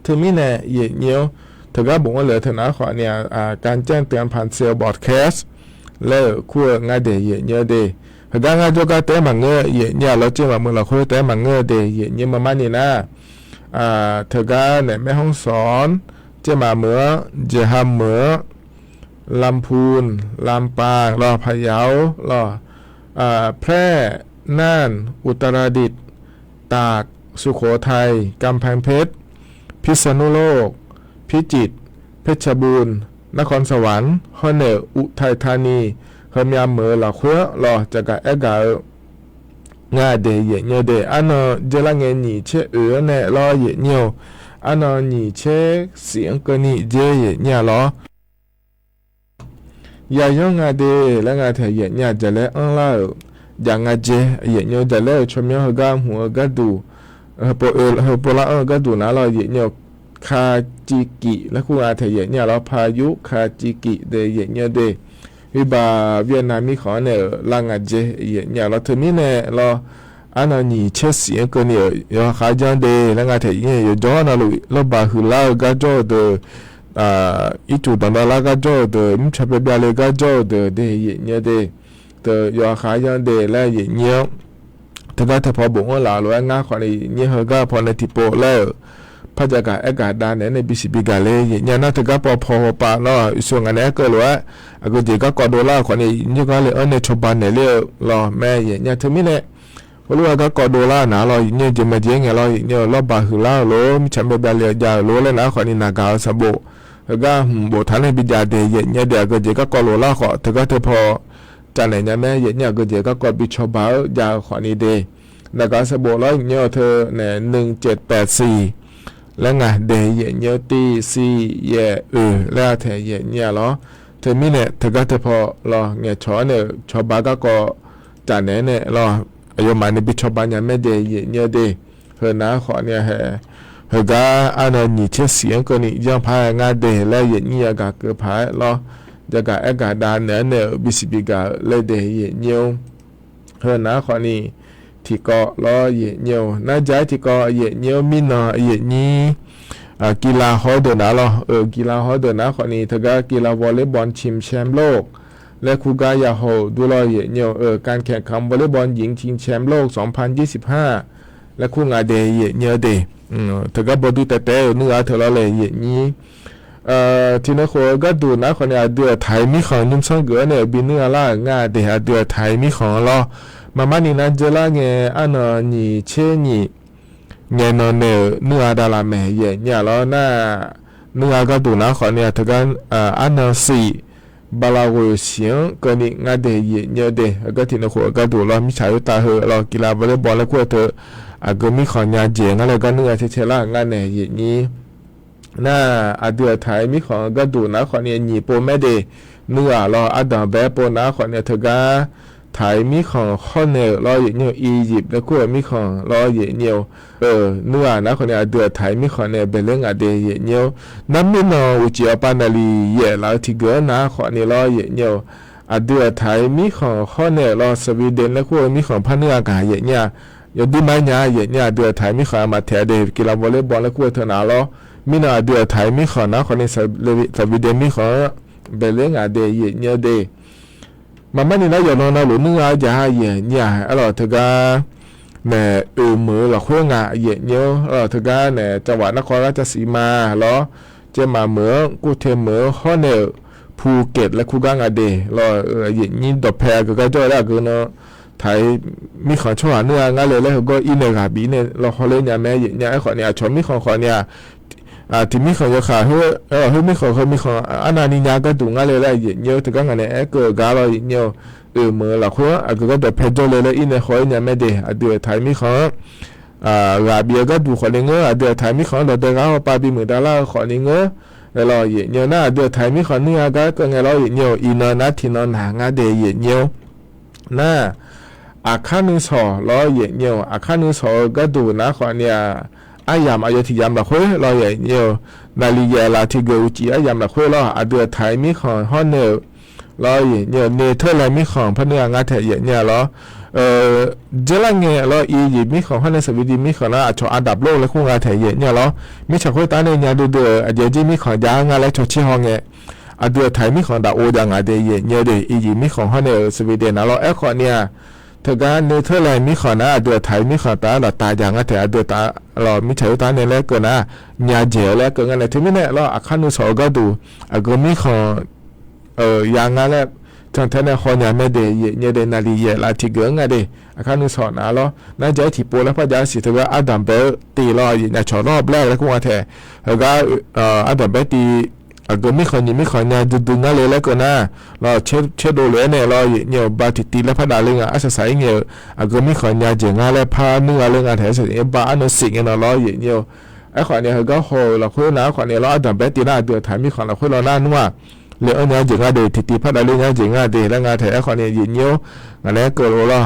Teumirnae yiq nyir-or, teugar bofanr lef-eu teu nar khawfni-aq, การแจ้งเตือนผ่านเซลล์บรอดคาสต์ laer-euq kur-eu ngar de, yiq nyir-eu de. Heugar ngar jawrgar taef-aer maqngeur, yiq nyir-a lawr, caev maqmeuq lafkhoer taef-aer maqngeur-eu de, yiq nyir-eu maqmar ni nar, teugar nae แม่ฮ่องสอน caev maqmeuq-anr, jeqha meuq-anr, ลำพูน ลำปาง lawr, พะเยา lawr, แพร่ น่าน อุตรดิตถ์ ตาก สุโขทัย กำแพงเพชร พิษณุโลก พิจิตร เพชรบูรณ์ นครสวรรค์ hawr nae-euq อุทัยธานี heumyav meuq-eu lafkhoer-anr lawq, jaqgaq aergaq-eu nga de yaeqnyir-eu de. Arnan dzeurlar ngae nyiq tser oeq-anr nae lawr yaeqnyir-eu, arnan nyiq tser shif-anr keuvni dzer yaeqnyir-a lawr. Yayanr nga de laer nga taeq yaeqnyir-a jaqlaer anrlar-euq jaq nga dzae, yaeqnyir-eu jaqlaer-euq tsawrmyanr heugar hmq-eu gharduq, heupov lar anr-eu gharduq nar lawr yaeqnyir-eu, Kacivkif laer kur nga taeq yaeqnyir-a lawr, Payur Kacivkif de yaeqnyir-eu de. Irbaq Vietnam mirkhanq-anr nae-euq lar nga dzae yaeqnyir-a lawr. Teumirnae lawr, arnan nyiq tser shif-anr keuvni-euq yawkhav janr de laer nga taeq yaeqnyir-eu yawjawr navluf lawrbaq huiqlar-eu gar jawr-eu deuq, ircuf danqdawvlar gar jawr-eu deuq, mirtsaq byav byav le gar jawr-eu deuq de yaeqnyir-eu de. Teu yawkhav janr de laer yaeqnyir-anr teugar teupaw bofanr laf lof-aer ngar khawfni yaeqnyir heugar paw nae tiqpov laer-euq par jaqgaq aergaq dav naeq-aer nae bisiq bigaq le yaeqnyir-a nar teugar paw paw hawpav nawr-aq, yawsur ngaq nae aerkeuv lof-aer aqgeujeq garkawv dovlar-euq khawfni yaeqnyir gar le-anr nae cawba naeq ler-eu lawr mae yaeqnyir-a. Teumirnae heulof-aer garkawv dovlar nar lawr yaeqnyir-eu jeq maqjeq ngae lawr yaeqnyir-eu lawrbaq huiqlar-euq lor, mirtsaq byav byav le jav-euq lor laer nar khawfni naqgaq-eu sanqbof heugar hmq boftaq nae bijav de yaeqnyir-eu de. Aqgeujeq garkawv lof lar khawf teugar teupaw cavnaeq nya mae yaeqnyir-a. Aqgeujeq garkawv bi cawba-eu jav-eu khawfni de, naqgaq-eu sanqbof lawr yaeqnyir-eu teu nae nui caev paev siq laer nga de yaeqnyir-eu tiq siq yaeq oeq laer-a taeq yaeqnyir-a lawr. Teumirnae teugar teupaw lawr ngaeqcawq-anr nae-euq cawba garkawv cavnaeq-aer nae lawr, aqyawfmaf nae bi cawba nya mae de yaeqnyir-eu de. Heunar khawfni-a hae, heugar arnan nyiq tser shif-anr keuvni janr paq-aer ngar de laer yaeqnyir yagaq keuv paq-aer lawr, jaqgaq aergaq dav naeq-aer nae-euq bisiq bigaq-eu laer de yaeqnyir-or. Heunar khawfni tiqkawv lawr yaeqnyir-or, nar jaq-aer tiqkawv yaeqnyir-or, mirnan yaeqnyir กีฬา haw-eu deuq nar lawr-euq กีฬา haw-eu deuq nar khawfni teugar กีฬาวอลเลย์บอลชิงแชมป์โลก laer kur gar yahaw-euq dur lawr yaeqnyir-or, การแข่งขันวอลเลย์บอลหญิงชิงแชมป์โลกสองพันยี่สิบห้า laer kur nga de yaeqnyir-eu de. Teugar bawdur taev taev-eu nuir-a teu lawr le yaeqnyir. Tiqnan khof-eu gharduq nar khawfni aqdui-euq taq-iq mirkhanq nymrsanr geuf-anr nae-euq bi nuir-a lar-euq nga de, aqdui-euq taq-iq mirkhanq-anr lawr. Maqmar ni nar dzeurlar ngae arnan nyiq tser nyiq ngaenan nae-euq nuir-a dav laf maeq yaeqnyir-a lawr nar, nuir-a gharduq nar khawfni-a teugar arnan siq bala ghoeq siq-anr keuvni ngar de yaeqnyir-eu de. Heugar tiqnan khof-eu gharduq lawr mirtsaq khoertav heu lawr กีฬาวอลเลย์บอล laer kur-eu teu aqgeu mirkhanq nya jeq ngar laer gar nuir-a cae cae lar-euq nga nae yaeqnyir. Nar aqdui-euq taq-iq mirkhanq-eu gharduq nar khawfni nyiq pov mae de. Nuir-aq lawr ardanq bae pov nar khawfni teugar taq-iq mirkhanq hawr nae-euq lawr yaeqnyir-eu Egypt laer kur-eu mirkhanq lawr yaeqnyir-or. Nuir-aq nar khawfni aqdui-euq taq-iq mirkhanq nae baeqler ngaq de yaeqnyir-or. Nar mirnan uqcif aqpav naqliq yaef laf-eu tiqgeuf-anr nar khawfni lawr yaeqnyir-or. Aqdui-euq taq-iq mirkhanq hawr nae-euq lawr Sweden laer kur-eu mirkhanq par nuir-a gaq yaeqnyir-a. Yawdir ma-aer nya yaeqnyir aqdui-euq taq-iq mirkhanq-a maqtaeq-a de กีฬาวอลเลย์บอล laer kur-eu teu nar lawr. Mirnan aqdui-euq taq-iq mirkhanq nar khawfni Sweden mirkhanq-anr baeqler ngaq de yaeqnyir-eu de. Maqmar ni nar yawqnan navluf nuir-a jaq-a yaeqnyir-aq aerlawq teugar naeq oeq meuq-eu lafkhoer nga yaeqnyir-or. Aerlawq teugar naeq จังหวัดนครราชสีมา lawr, เชียงใหม่ meuq-anr kur te meuq-anr hawr nae-euq Phuket laer kur gar nga de lawr, yaeqnyir dawqpae aqgeu gar jawr-eu laer aqgeu nan taq-iq mirkhanq tsawrhaq nuir-a ngar le laer heugawr ir nae ghaq bif nae lawr hawler nya mae yaeqnyir-a. Aerkhawfni aqcawq mirkhanq khawfni-aq tiq mirkhanq yawkaq heu, aerlawq heu mirkhanq heu mirkhanq arnavni nya gharduq ngar le laer yaeqnyir-or. Teugar ngaq nae aerkeuv-euq gar lawr yaeqnyir-or. Oeq meuq-eu lafkhoer-anr aqgeu gar dawqpae jawrle laer ir nae hawler nya mae de. Aqdui-euq taq-iq mirkhanq-anr ghaq bif-eu gharduq khawfni ngeur, aqdui-euq taq-iq mirkhanq-anr dawqdae ghaq hawpav bimuiq davlar-eu khawfni ngeur. Aerlawq yaeqnyir-or nar aqdui-euq taq-iq mirkhanq nuir-a gar keuv ngae lawr yaeqnyir-or. Iqnan nar tiqnan naq ngar de yaeqnyir-or. Nar aqkar nuisawq lawr yaeqnyir-or. Aqkar nuisawq-eu gharduq nar khawfni-aq aryamq aqyawf tiq yamq lafkhoer lawr yaeqnyir-or. Naqliq yaef laf tiqgeuf uqcif aryamq lafkhoer lawr aqdui-euq taq-iq mirkhanq hawr nae-euq lawr yaeqnyir-or. Netherlands mirkhanq par nuir-a ngar taeq yaeqnyir-a lawr. Dzeurlar ngae lawr Egypt mirkhanq hawr nae Sweden mirkhanq nar aqcawq อันดับโลก laer kur nga taeq yaeqnyir-a lawr. Mirtsaq khoertav nae nya duidui-euq aqjeq jir mirkhanq jav-a ngar laer cawqcir haw ngae, aqdui-euq taq-iq mirkhanq daq-o jav ngaq de yaeqnyir-eu de. Egypt mirkhanq hawr nae-euq Sweden nar lawr. Aerkhawfni-aq teugar Netherlands mirkhanq nar aqdui-euq taq-iq mirkhanq taf-aer laftav jav ngar taeq aqdui-euq taf lawr. Mirtsaq khoertav nae laer keuv nar nya jeq-eu laer keuv ngar nae teumirnae lawr aqkar nuisawq-eu gharduq aqgeu mirkhanq ya ngar laer cantae nae hawnya mae de yaeqnyir-eu de. Naqliq yaef laf tiqgeuf-anr nga de. Aqkar nuisawq nar lawr nar jaq-aer tiqpov laer par jav-aer siq teugar ardanq bae-eu tiv lawr yaeqnyir-a cawq lawr blaer laer kur nga taeq. Heugar ardanq bae tiv aqgeu mirkhanq nyiq mirkhanq nya duidui ngar le laer keuv nar, lawr, caerdov lof-aer nae lawr, yaeqnyiq-awq, ba tiqtiv laer par davler nga arsaq saq-ir ngae-euq, aqgeu mirkhanq nya jeq ngar laer par nuir gha ler nga taef-aer saqnyir bar arnan siq ngae nan lawr, yaeqnyiq-awq. Aerkhawf ni heugar haw-euq lafkhoer nar, aerkhawf ni lawr, ardanq bae tiv nar aqdui aqtaq mirkhanq lafkhoer lawr nar nmr-aq, le-anr nya jeq ngar de, tiqtiv par davler nya jeq ngar de laer nga taef-aer, aerkhawf ni yaeqnyiq-awr, ngaq naeq-aer keuv lof lawr,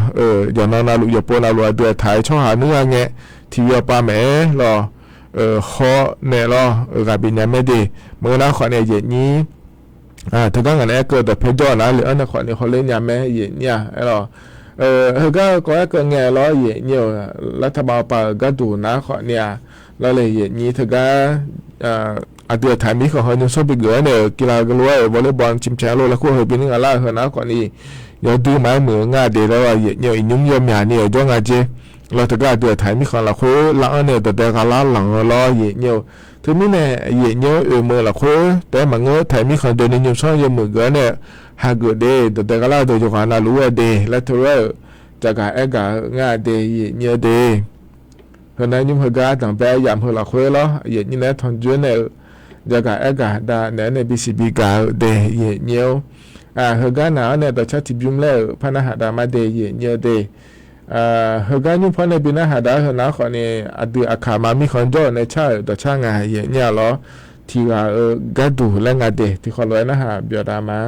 yawqnan navluf yawqpov navluf aqdui aqtaq-aer tsawrhaq nuir gha ngae, tiqyawpav maeq-aer lawr, haw naeq lawr, ghaq bifnya mae de. Maqngeur nar khawf ni yaeqnyiq, teugar ngaq naeq-aer keuv dawqpae jawr-eu nar le-anr nae khawf ni hawler nya mae yaeqnyiq-aq aer lawr. Heugar-eu kawv-aer keuv ngae lawr yaeqnyiq-awq, lar taqbav pav-euq gharduq nar khawf ni-aq, lawr le yaeqnyiq teugar aqdui aqtaq mirkhanq heu nymrsanr bigeuf-aer nae-euq กีฬา geulof-aer-euq volleyball ชิงแชมป์โลก lafkhoer heu bi nuir nga lar-eu heu nar khawf ni, yawdui maqaer muiq-eu nga de lawr, yaeqnyiq-awq, iqnymr yawmyaq ni-euq jawr nga jer. Lawr teugar aqdui aqtaq mirkhanq lafkhoer lar-anr nae dawqdae gha lar lanq-eu lawr yaeqnyiq-awq. Teumirnae yaeqnyiq-awr oeq meuq lafkhoer taef-aer maqngeur, aqtaq mirkhanq deuq ni nymrsanr yawmuiq geuf-aer nae hageuf de, dawqdae gha lar-eu deuq yawqghaq navluf-aer de laer teulof-aer-euq jagaq aer gaq-eu nga de yaeqnyiq-eu de. Heu nar nymr heugar danqbae yamq heu lafkhoer lawr, yaeqnyiq naeq-aer tanqjoer nae-euq jagaq aer gaq dav naeq-aer nae bisiq bi gaq-eu de yaeqnyiq-awr. Heugar naq-anr nae dawqcar tiqbymr laer-euq par narhaq dav ma de yaeqnyiq-eu de. Heugar nymr pawr nae bi narhaq dav-aer heu nar khawf ni, aqdui aqkaq ma mirkhanq jawr-euq nae car-euq dawqcar nga yaeqnyiq-a lawr. Tiqghaq-euq gharduq laer nga de tiqkhawf lof-aer narhaq byawq dav ma.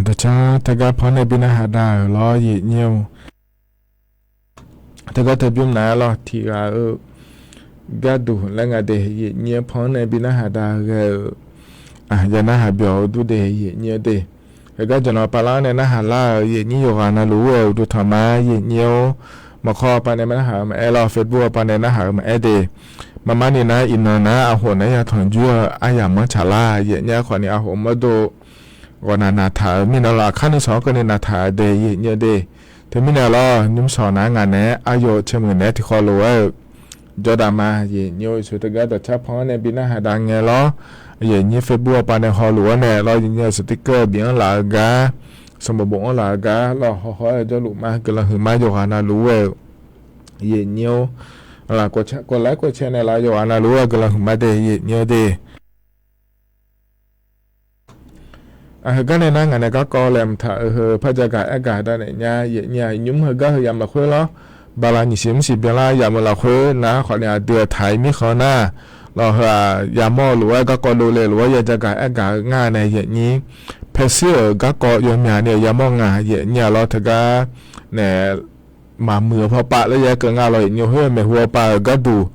Dawqcar teugar pan-anr nae bi narhaq dav-euq lawr, yaeqnyir-or. Teugar teu bymr naq-aer lawr, tiq ghaq-eu gharduq laer nga de, yaeqnyir-anr pan-anr nae bi narhaq dav ghae-euq, ya narhaq byawq-eu dur de, yaeqnyir-eu de. Heugar jaqnawv pavlar-anr nae narhaq lar-euq yaeqnyir yawqghaq navluf-aer uqduq tanq ma, yaeqnyir-or. Maqkawr pav nae narhaq-eu maqaer lawr, Facebook-eu pav nae narhaq-eu maqaer de. Maqmar ni nar, iqnan nar aqhof naeq-aer yatanq juir-eu aryamq manr tsaqlar, yaeqnyir-a khawfni aqhof mawrdo ghawqnaq naq taq-euq mirnae lawr, aqkar nuisawq-anr keuvni naq taq-euq de, yaeqnyir-eu de. Teumirnae lawr, nymrsanq nar ngaq naeq-aer aryawf caemuiq naeq-aer tiqkhawf lof-aer-euq jawrdav ma, yaeqnyir-or. Iqsur teugar dawqcar pan-anr nae bi narhaq dav ngae lawr, yaeqnyir Facebook-eu pav nae hawluf-anr nae lawr, yaeqnyir-eu sticker bif-anr laf-eu gar, sanqbof bof-anr laf-eu gar lawr, hawhaw-aer-eu jawrluf ma, guiqlanq huiqma yawqghaq navluf-aer yaeqnyir-or. Laf kawv laer kawv cae naeqlaf yawqghaq navluf-aer guiqlanq huiqma de, yaeqnyir-eu de. Aq, heugar nae nar ngaq nae garkawv laeqhmq taq-euq heu par jagaq aergaq danaeq nya, yaeqnyir-aq, nymr heugar heu yamq lafkhoer lawr, bala nyiq siq mr siq byanlar yamq-eu lafkhoer nar khawfni aqdui-aq taq-ir mirkhanq nar, lawr heu-aq yamawr-eu lof-aer garkawv dovle lof-aer ya jagaq aergaq-eu ngar nae yaeqnyir, paershuir-euq garkawv yawmyaq ni-euq yamawr nga, yaeqnyir-a lawr teugar nae maqmuiq-eu pawpav laer ya keuv nga lawr, yaeqnyir-or. Khoer maeqhu-eu pav-euq gharduq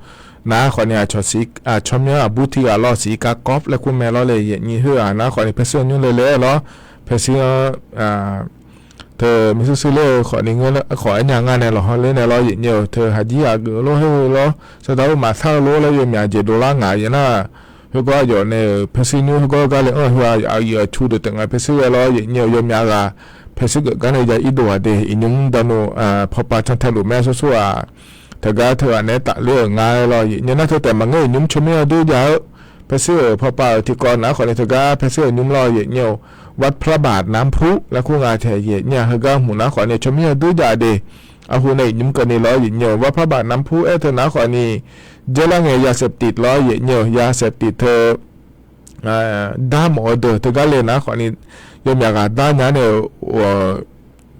nar khawfni aqcawq siq, aqcawq myanr aqbur tiq ghaq lawr siq kakawv laer kur mae lawr le, yaeqnyir khoer-aq nar khawfni paershuir-eu nymr le le-aer lawr, paershuir-anr teu maershuir shuir ler-eu khawfni ngeur khawf aernya ngar nae lawqhaw ler nae lawr, yaeqnyir-or. Teu haqjir aqgeuf lof khoer-eu lawr, saqdaq-eu maqsar-eu lof laer yawmyaq jeq dovlar ngaq yaeq nar, khoergawr aqyawf nae-euq paershuir nymr khoergawr gar le-anr heu-aq, aqyuif aqtsu deuq taef nga paershuir ghae lawr, yaeqnyir-or. Yawmyaq ghaq paershuir geuf gar nae ya irdov-aq de, iqnymr dawqnur pawpav cantae luf mae sawrsur-aq, teugar teughaq naeq-aer tafler-euq nga-aer lawr, yaeqnyir-or. Nar teu taef maqngeur, iqnymr tsawrmyanr-eu dur jav-eu paershuir-euq pawpav-euq tiqkawv nar khawfni teugar paershuir-euq nymr lawr, yaeqnyir-or. วัดพระบาทน้ำพุ laer kur nga tae, yaeqnyir-aq, heugar hmq nar khawfni tsawrmyanr-eu dur jav de. Arhu nae iqnymr keuvni lawr, yaeqnyir-or. วัดพระบาทน้ำพุ aer teu nar khawfni เยอะแล้วไง ยาเสพติด lawr, yaeqnyir-or. ยาเสพติด teu darmawf-eu deuq teugar le nar khawfni yawmyaq ghaq dar nya nae-euq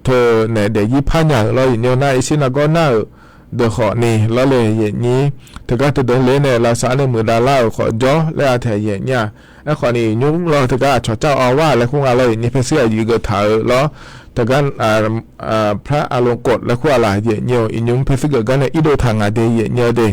teu naeq daefzir par nya-euq lawr, yaeqnyir-or. Nar irshir nargawr nar-euq deuq khawfni lawr le, yaeqnyir. Teugar teudeuq le nae lavsav nae muiqdav lar-euq khawf jawr laer-a tae, yaeqnyir-aq. Aerkhawfni nymr lawr teugar aqcawq car-eu awar laer kur nga lawr, yaeqnyir. Paershuir aqyuif geuf taq-euq lawr, teugar พระอลงกฎ laer kur-a laq, yaeqnyir-or. Iqnymr paershuir geuf gar nae irdov taq ngaq de, yaeqnyir-eu de.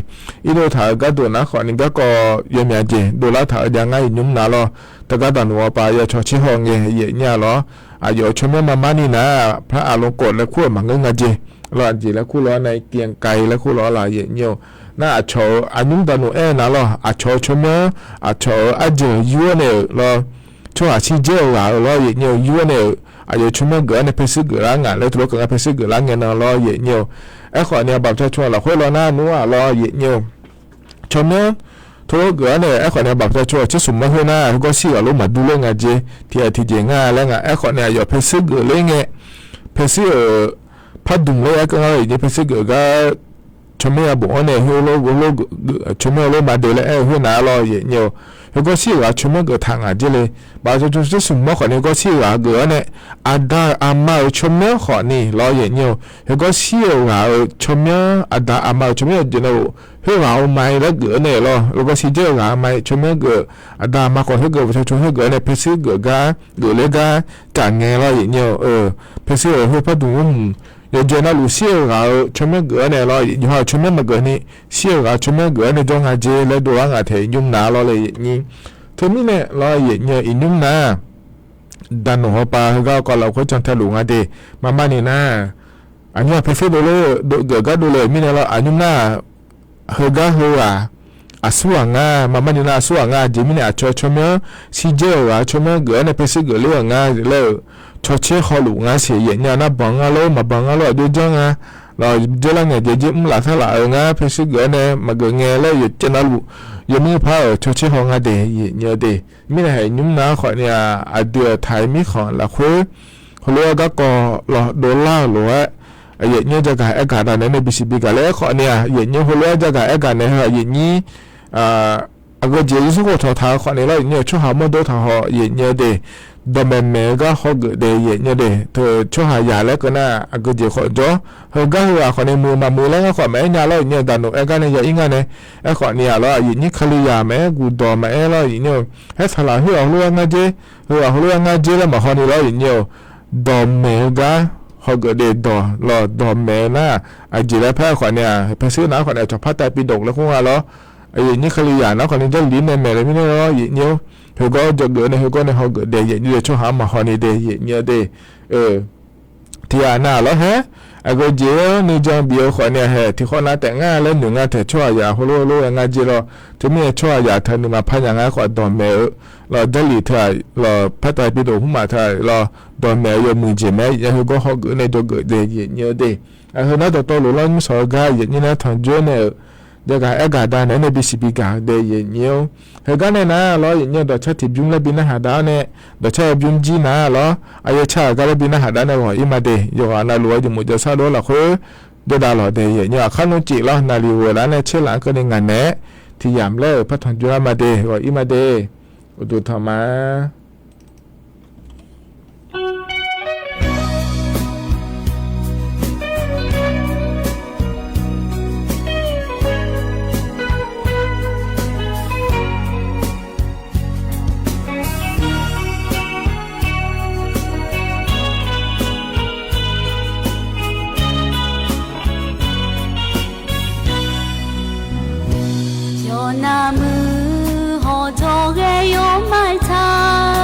Irdov taq-euq gharduq nar khawfni garkawv yawmyaq jeq dovlar taq-eu jav ngar, iqnymr nar lawr. Teugar daqnmq-awr pav ya cawtser haw ngae, yaeqnyir-a lawr. Aqyawf-euq tsawrmyanr maqmar ni nar, พระอลงกฎ laer kur-euq maqngeur nga jeq lawr, aqjeq laer kur lawr nae เกรียงไกร laer kur lawr laq, yaeqnyir-or. Nar aqcawq-euq aqnymr daqnmq aer-eu nar lawr, aqcawq-euq tsawrmyanr, aqcawq-euq arjeuq yur-aer nae-euq lawr, tsawrhaq shirjaer-eu ghaq-euq lawr, yaeqnyir-or. Yur-aer nae-euq aqyawf tsawrmyanr geuf-awr nae paershuir geuf lar ngaq laer teulof keuv ngar paershuir geuf lar ngae nan lawr, yaeqnyir-or. Aerkhawfni aqbaq paeqtaq tsawrhaq lafkhoer lawr nar nmr-aq lawr, yaeqnyir-or. Tsawrmyanr teulof geuf-awr nae, aerkhawfni aqbaq paeqtaq tsawrhaq tsersmq mar khoer nar, heugar shir-euq ghaq lof maqdur ler nga jeq, tiqghaq tiqjeq nga laer nga. Aerkhawfni aqyawf paershuir geuf ler ngae, paershuir-euq pardmq laer ya keuv ngar-eu, yaeqnyir paershuir geuf gar tsawrmyanr ya bof-anr nae, tsawrmyanr-eu lof maqdeuq laer aer-eu khoer nar lawr, yaeqnyir-or. Heugar shir-euq ghaq tsawrmyanr geuf taq ngaq jeq le. Baq tsawrtsawr tsersmq mar khawfni heugar shir-euq ghaq geuf-awr nae, aqda-euq aqma-euq tsawrmyanr khawfni lawr, yaeqnyir-or. Heugar shir-euq ghaq-euq tsawrmyanr, aqda aqma-euq tsawrmyanr yawqjeq na-euq khoerghaq-eu ma-ir laer geuf-awr nae lawr, heugar shirjaer-eu ghaq-eu ma-ir tsawrmyanr geuf, aqda aqma khawf khoergeuf baq tsawrtsawr khoergeuf-awr nae paershuir geuf gar geuf ler gar taf ngae lawr, yaeqnyir-or. Paershuir-euq khoer pardmq mr hmq yawqjeq navluf shir-euq ghaq-euq tsawrmyanr geuf-awr nae lawr, yawqha-euq tsawrmyanr maqgeuf ni, shir-euq ghaq-euq tsawrmyanr geuf-awr nae jawr nga jeq laer dovlar ngaq tae iqnymr nar lawr le, yaeqnyir. Teumirnae lawr, yaeqnyir-or, iqnymr nar daqnmq-awr pav heugar-eu kawv lafkhoer cantae luf nga de. Maqmar ni nar, aqnymr-aq paershuir dovle-eu geuf gar dovle-euq mirnae lawr, aqnymr nar heugar heughaq aqsurghaq ngar, maqmar ni nar aqsurghaq ngar, aqjeq mirnae aqcawq tsawrmyanr shirjaer-euq ghaq tsawrmyanr geuf-awr nae paershuir geuf ler-euq ngar laer-euq cawtser hawluf ngar siq, yaeqnyir-a. Nar banq ngar lor, maqbanq ngar lor, aqjox janr nga lawr, dzaerlar ngaeq jeq jir mr laf sar laf-euq ngar paershuir geuf-awr nae maqgeuf ngae laer yawqjeq navluf yawmuiq par-euq cawtser haw nga de, yaeqnyir-eu de. Mirnae haiq nymr nar khawfni-aq, aqdui-euq taq-ir mirkhanq lafkhoer heulof-aer garkawv lawr dovlar-euq lof-aer, yaeqnyir jagaq aergaq danaeq nae bisiq bigaq laer aerkhawfni-aq, yaeqnyir heulof-aer jagaq aergaq naeq heu-aq, yaeqnyir aqgeu jeq Yeqsur khof tawq taq-eu khawfni lawr, yaeqnyir-eu tsawrhaq mawrdo taq haw, yaeqnyir-eu de. Dawqmaeq maeq-eu gar hawgeuf de, yaeqnyir-eu de. Teu tsawrhaq yaq laer keuv nar aqgeu jeq khawf jawr. Heugar heughaq khawfni muiq maqmuiq laer ngar khawf maqaer nya lawr, yaeqnyir-eu daqnmq aer gar nae ya-ir ngar nae. Aerkhawfni-aq lawr, yaeqnyir Kalizaq maqaer guqdawq maqaer lawr, yaeqnyir-eu. Aer saqlaq khoer-aq heulof-aer ngar jer, heughaq heulof-aer ngar jer laer maqhaw ni lawr, yaeqnyir-eu. dawqmaeq-eu gar hawgeuf daef dawq lawq. Dawqmaeq-eu nar, aqjeq laer par-eu khawf nae-aq, paer sher nar khawf nae cawq par tav piv dawq laer khoer nga lawr. Aqyuif nyir Kalizaq nar khawf ni Jarlif nae maeq laer mirnae lawr, yaeq nyir-or. Khoergawr jawrgeuf nae khoergawr nae hawgeuf daef yaeq nyir-eu tsawrhaq-anr maqhaw ni de yaeq nyir-eu de. Tiq ghaq nav lawr haer, aqgeu jeq-anr nuijan bif-eu khawf nae hae tiqkhawf nav taef nga laer noeq nga taeq tsawrhaqzaq heulof heulof-aer nga jeq lawr. Teumirnae tsawrhaqzaq teu nuima par nya nga khawf dawqmaeq-eu lawq, Jarlif teu-aq lawq, par tav piv dawq hmr maf teu-aq lawq, dawqmaeq-eu yawmuiq jeq mae. Yaeq khoergawr hawgeuf nae jawrgeuf daef yaeq nyir-eu de. Aqheu nar dawqtawvluf lawr nyir shawq-eu gar yaeq nyir nar tanqjor nae-euq jagaq aergaq da naeq-aer nae bisiq biga daef yaeq nyir-or. Heugar nae nar lawr, yaeq nyir-eu dawqcar tiqbymr laer bi narhaq dav-awr nae, dawqcar yawbymr jir nar lawr, aqyawf car-euq gar laer bi narhaq dav nae ghawq-ir ma de. Yawqghaq navluf-eu jeq muf jawrsar dov-aer lafkhoer jawrdav lawq daef yaeq nyir-aq, kharnmr cif lawr naqliq ghoeq laf-anr nae tser laf-anr keuvni ngaq naeq-aer tiq yamq laer-euq par tanqjor lar ma de. Ghawq-ir ma de. Uqduq tanq ma. Yawqnav muiq hawqjawq ghae yawr ma-aer ta.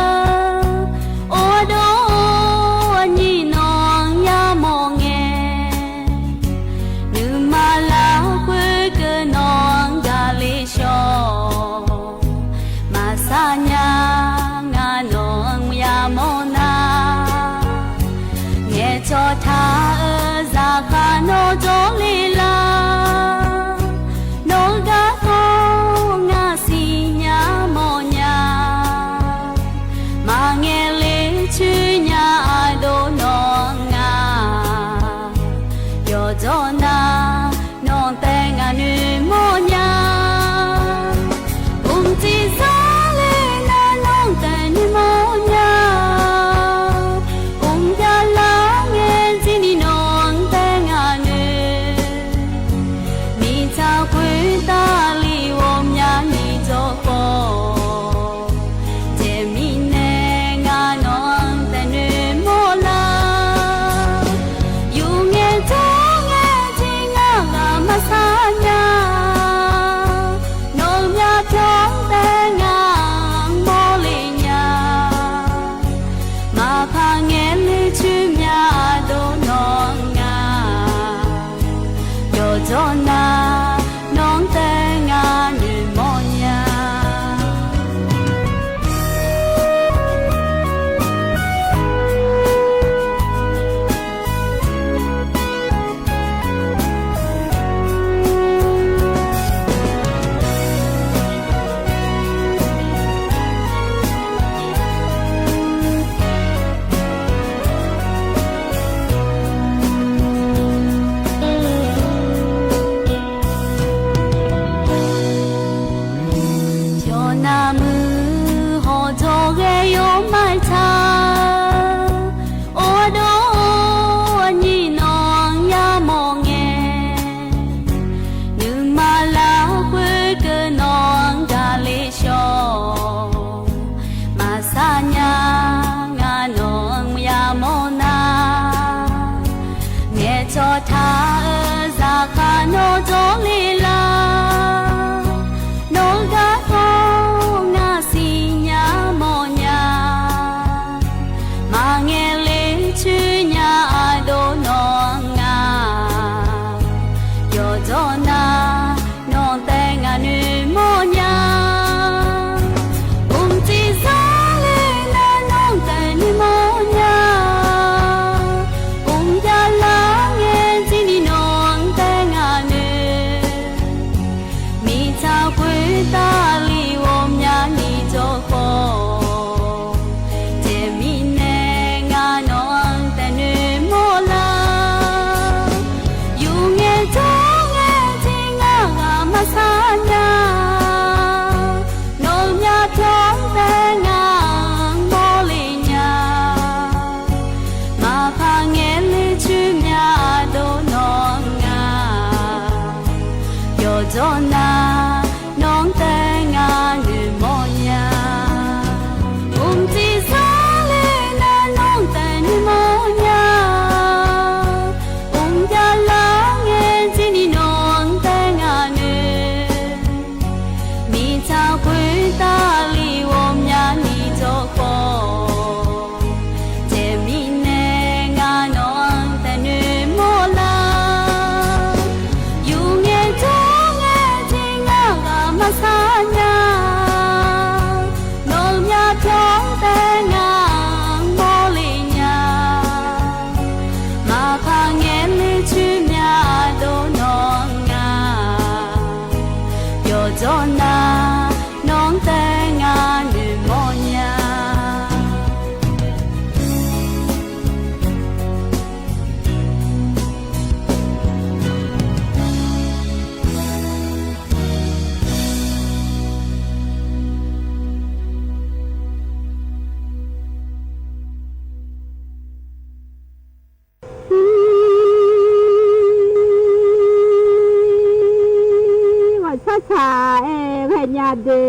de,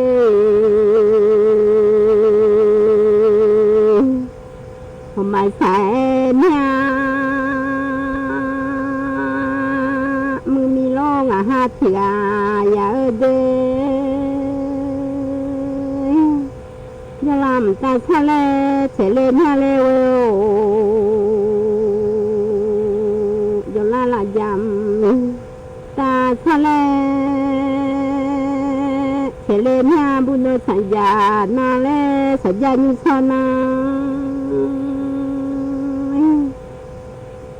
hawq maqsaq-aer mya, muiqmi lawr ngaq ha tiq ghaq yaq-eu de, jawrlav mqtav sar laer tsaeqle mya le ghoe-or, jawrlav lafjamq tav sar laer tsaeqle mya, burdov saqjaq na laer saqjar nymr tsawr na,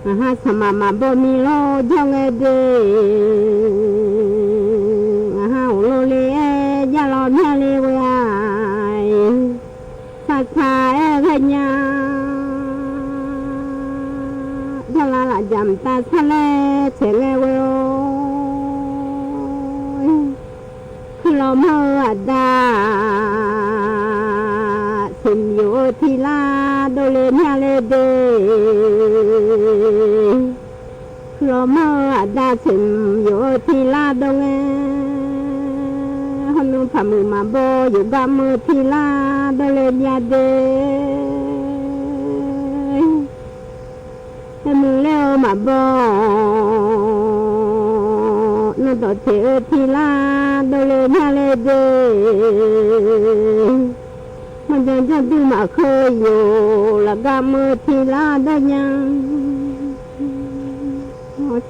ngaq ha sanqmaq maqbaw mi lawr jawr ngae de, ngaq ha uqlo le-aer jar law mya le ghoe-a, sar sar-aer ghae nya, jawrlav lafjamq tav sar laer tsaeq ngae ghoe-or, kuirlawq mawr-eu aqda, smq yof-eu tiq lar dovle mya le de, kuirlawq mawr-eu aqda, smq yof-eu tiq lar dov ngae, hawr nmr paqmuiq maqbaw yufgar mr-eu tiq lar dovle mya de, aer muiq ler-eu maqbaw, nmr dawq teq-eu tiq lar dovle mya le de, mawrjan jawrduq maqkheu yoq, lafgar mr-eu tiq lar dov nya,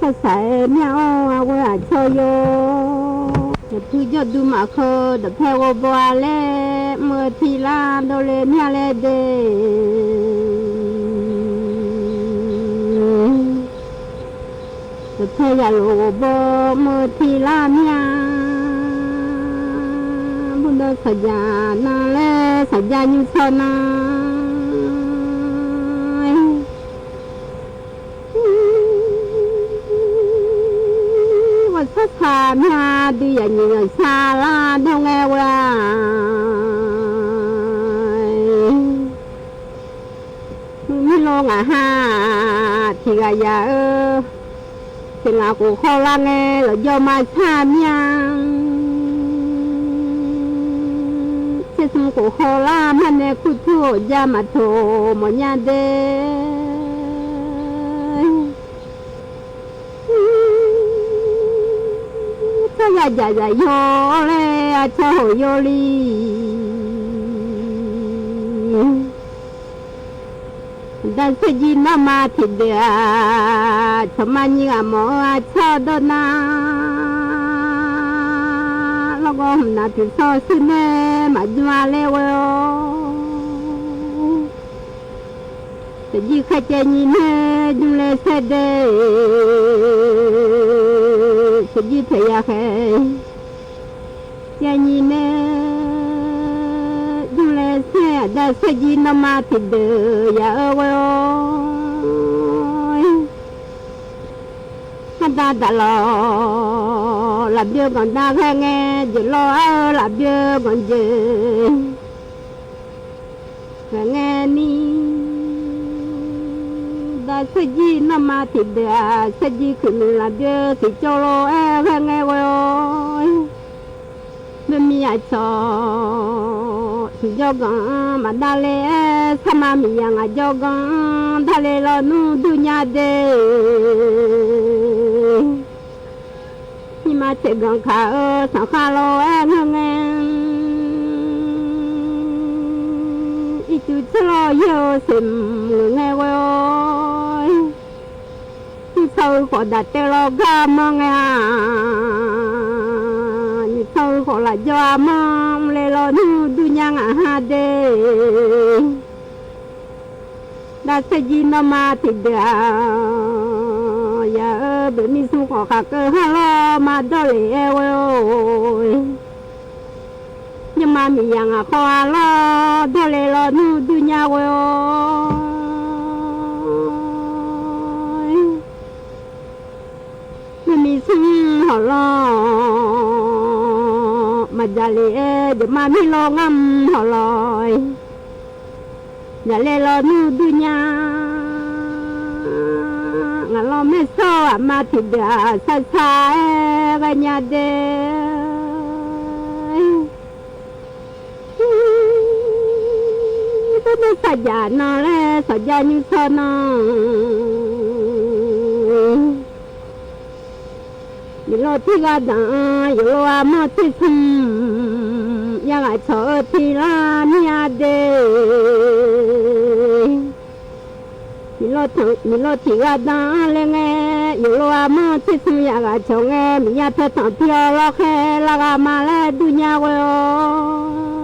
sar saq-aer mya-awr, aqghoe aqcawq yawr, dawqpuiq jawrduq maqkheu, dawqpae ghov baw-a laer mr-eu tiq lar dovle mya le de, dawqpae yaqlof ghov baw mr-eu tiq lar mya, burdov saqjaq na laer saqjar nymr tsawr na, ghawqshar saq mya, dui yaq nyiq yaq shar lar dov ngae ghoe-a, muiqmi lawr ngaq ha tiq ghaq yaq-eu, tseq ngaq khof khawv lar ngae lawqjawr maqshar mya, tseq smq khof khawv lar marnae kurtur-awq ja maqtoq mawfnya de, tsawrhaq jaqzaq yawr laer aqcawq hawq yawr li, aqda tserjir nawmaf tiqdeuq-aq, tsawqma nyiq ghaq mawf-eu aqcawq dawr nar, lawrgawv hmqnaq tiqsawr shuir nae maqjmr-a laer ghoe-or, tserjir khaer caev nyiq nae jmr le saer de, tserjir taeq ya khaer caev nyiq nae jmr le saer, aqda tserjir nawmaf tiqdeuq yaq-eu ghoe-or, hardav daqlawq lafbyoe ganq dav ghae ngae, jeq lawr-aer-eu lafbyoe ganq jeq ghae ngae ni, aqda tserjir nawmaf tiqdeuq-aq, tserjir kuiqmuiq lafbyoe tiqcawv lof-aer ghae ngae ghoe-or, meuq miq aqcawq tiqjawr ganq-anr maqdav le-aer, sarma miqyaq ngaq jawr ganq-anr dav le lawnmr dur nya de, nyiq ma tsaeq ganq kaq-eu sanqkhav lof-aer ngeur ngae, ircuf tser lawr yaer-eu seqmq ngeur ngae ghoe-or, nyiq tsawq-eu khawf daq taev lawr gar manr ngae-a, nyiq tsawq-eu khawf lafjawr-a manr mr le lawnmr dur nya ngaq ha de, aqda tserjir nawmaf tiqdeuq-aq, yaq-eu beqmi smr khawf khaqkeuv har lawr maqdawr lef-aer ghoe-or, nymrma miqyaq ngaq khawf-a lawr dawr le lawnmr dur nya ghoe-or, meuq miq smr hawq lawr maqjaq lef-aer, jeuqma mir lawr ngar mr hawq lawr-e, jaq le lawnmr dur nya, ngaq lawr maer sawr aqma tiqdeuq-aq, sar sar-aer ghae nya de, Nar saqjaq nan laer sawqjav nymr tsawr nan, miqlov tiq ghaq danq-anr yawqlov armawr tersmr, yaghaq cawq-eu tiq lar mir-a de. Miqlov tiq ghaq danq-anr laer ngae, yawqlov armawr tersmr yaghaq cawq ngae, Miqyaer paertanq pi-awr lawrkhaer lar ghaq ma laer durnya ghoe-awr.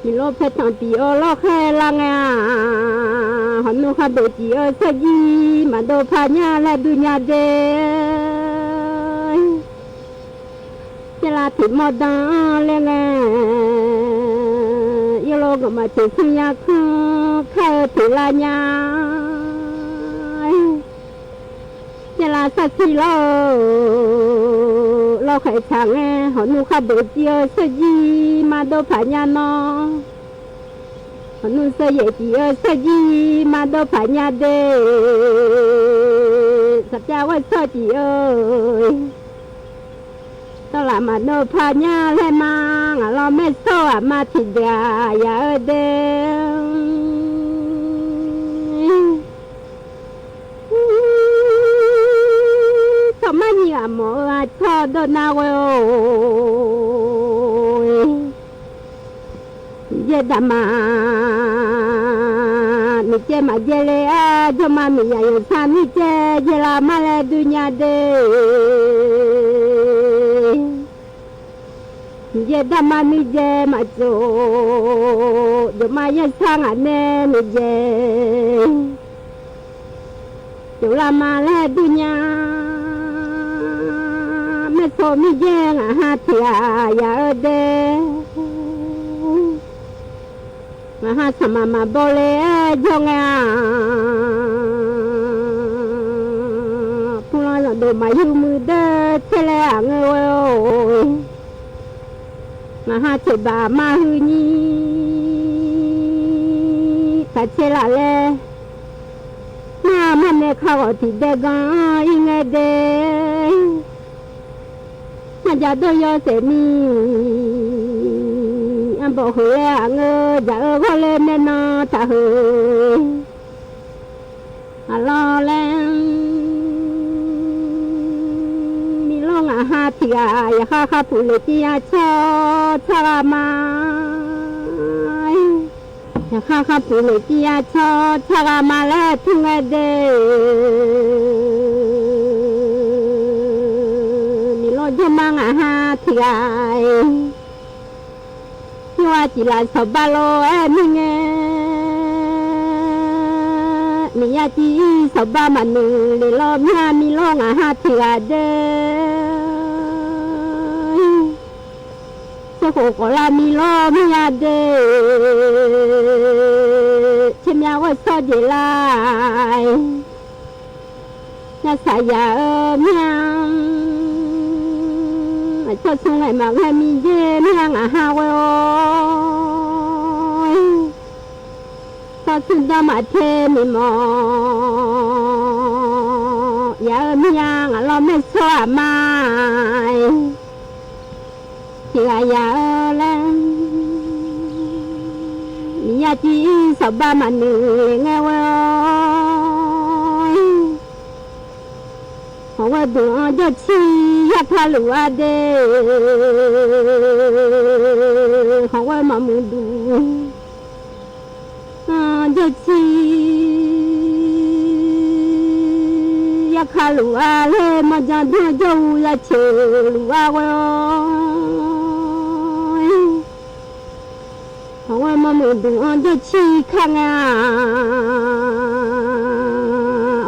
Miqlov paertanq pyeuf-awr lawrkhaer lar ngae-aq, hawq nmr khar bof cif-eu sarjir maqdov paq nya laer durnya de. Caerlav tiq mawr dan-anr laer ngae, yawlov ganqmaf tiq smr ya kanr kar-eu tiq lar nya. Caerlav sarkir lawr-eu lawrkhaeq tsaq ngae, hawq nmr khar bof cif-eu sarjir maqdov paq nya nawr, hawq nmr seuv yaeq cif-eu sarjir maqdov paq nya de. Saqpyav ghoer tsawr cif-eu tawrlaf maqdov paq nya laer ma, ngaq lawr maer sawr-eu aqma tiqdeuq-aq yaq-eu de. Tsawrmar nyiq ghaq mawf-eu aqcawq dawr nar ghoe-or. Miqyaer daqma, miqcaev maqjaev le-aer jawrma miqyaq yanqsar mircaev jaev lar mar laer durnya de. Miqyaer daqma mirjaev maqtsof, jawqma yaersar ngaq nae miqjaev jawq lar ma laer durnya. Maersawq mirjaev ngaq ha tiq ghaq yaq-eu de. Ngaq ha sanqmaq maqbaw le-aer jawr ngae-aq, puvlanr zanqdov maqyur muiq deur caer laer aqngeur ghoe-or. Ngaq ha teqbaq mar huiq nyir taq caer laf laer, mar marnae ka ghawq tiqdae gan-anr ir ngae de. Marjaq dawr yawshaef ni, arbawq heu laer aqngeur jaq-eu ghawrler nae nan taq heu. Aqlawr laer, miqlawr ngaq ha tiq ghaq yaqkhar kharpuq le tir ya cawr tsar gha ma. Yaqkhar kharpuq le tir ya cawr tsar gha ma laer tmr ngae de. Miqlawr jawrma ngaq ha tiq ghaq-iq, yawqha ciflaf sawqbar lof-aer mir ngae, miqya civ-ir sawqbar maqnoeq le lawr mir-a miqlawr ngaq ha tiq ghaq de. Tserkhof khawf lar miqlawr mir-a de. Tsermyav ghoer tsawr jeq lar-iq, yarsaq yaq-eu mir-a. Aqcawq smr ngaeq maqghae miqyaer mir-a ngaq ha ghoe-or. Tsawrtsuir danr maqte miqmawf yaq-eu mir-a ngaq lawr maersawr aqma-iq, tiq ghaq yaq-eu laer, miqya civ-ir sawqbar maqnoeq le ngae ghoe-or. Hawq ghoer duq-anr jawrcir yar ka luf-a de. Hawq ghoer maqmuiq duq-anr jawrcir yar ka luf-a laer, marjan danr jawr-eu yaceuq luf-a ghoe-or. Hawq ghoer mawrmuiq duq-anr jawrcir kar ngae-a.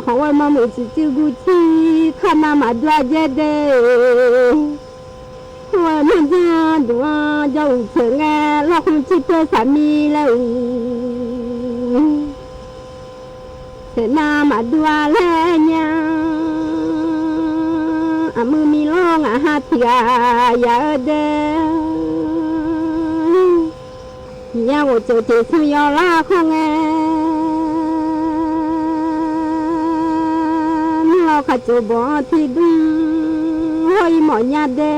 Hawq ghoer mawrmuiq tsuif tsuif guv cir kar nav maqdur-a jaer de. Hawq ghoer marjan duq-anr jawr uqtsoeq ngae, lawrkhmr cir paer saqmir laer uq. Tseqnav maqdur-a laer nya. Aqmuiq miqlawr ngaq ha tiq ghaq yaq-eu de. Miqya ghoftseuq teq smr yawlar khawr ngae, mirlawr kaqtsof bawq-anr tiqdmr hawr-ir mawf nya de.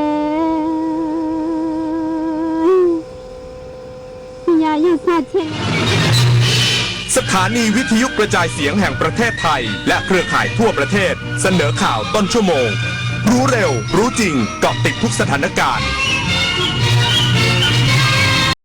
สถานีวิทยุกระจายเสียงแห่งประเทศไทยและเครือข่ายทั่วประเทศเสนอข่าวต้นชั่วโมง รู้เร็ว รู้จริง เกาะติดทุกสถานการณ์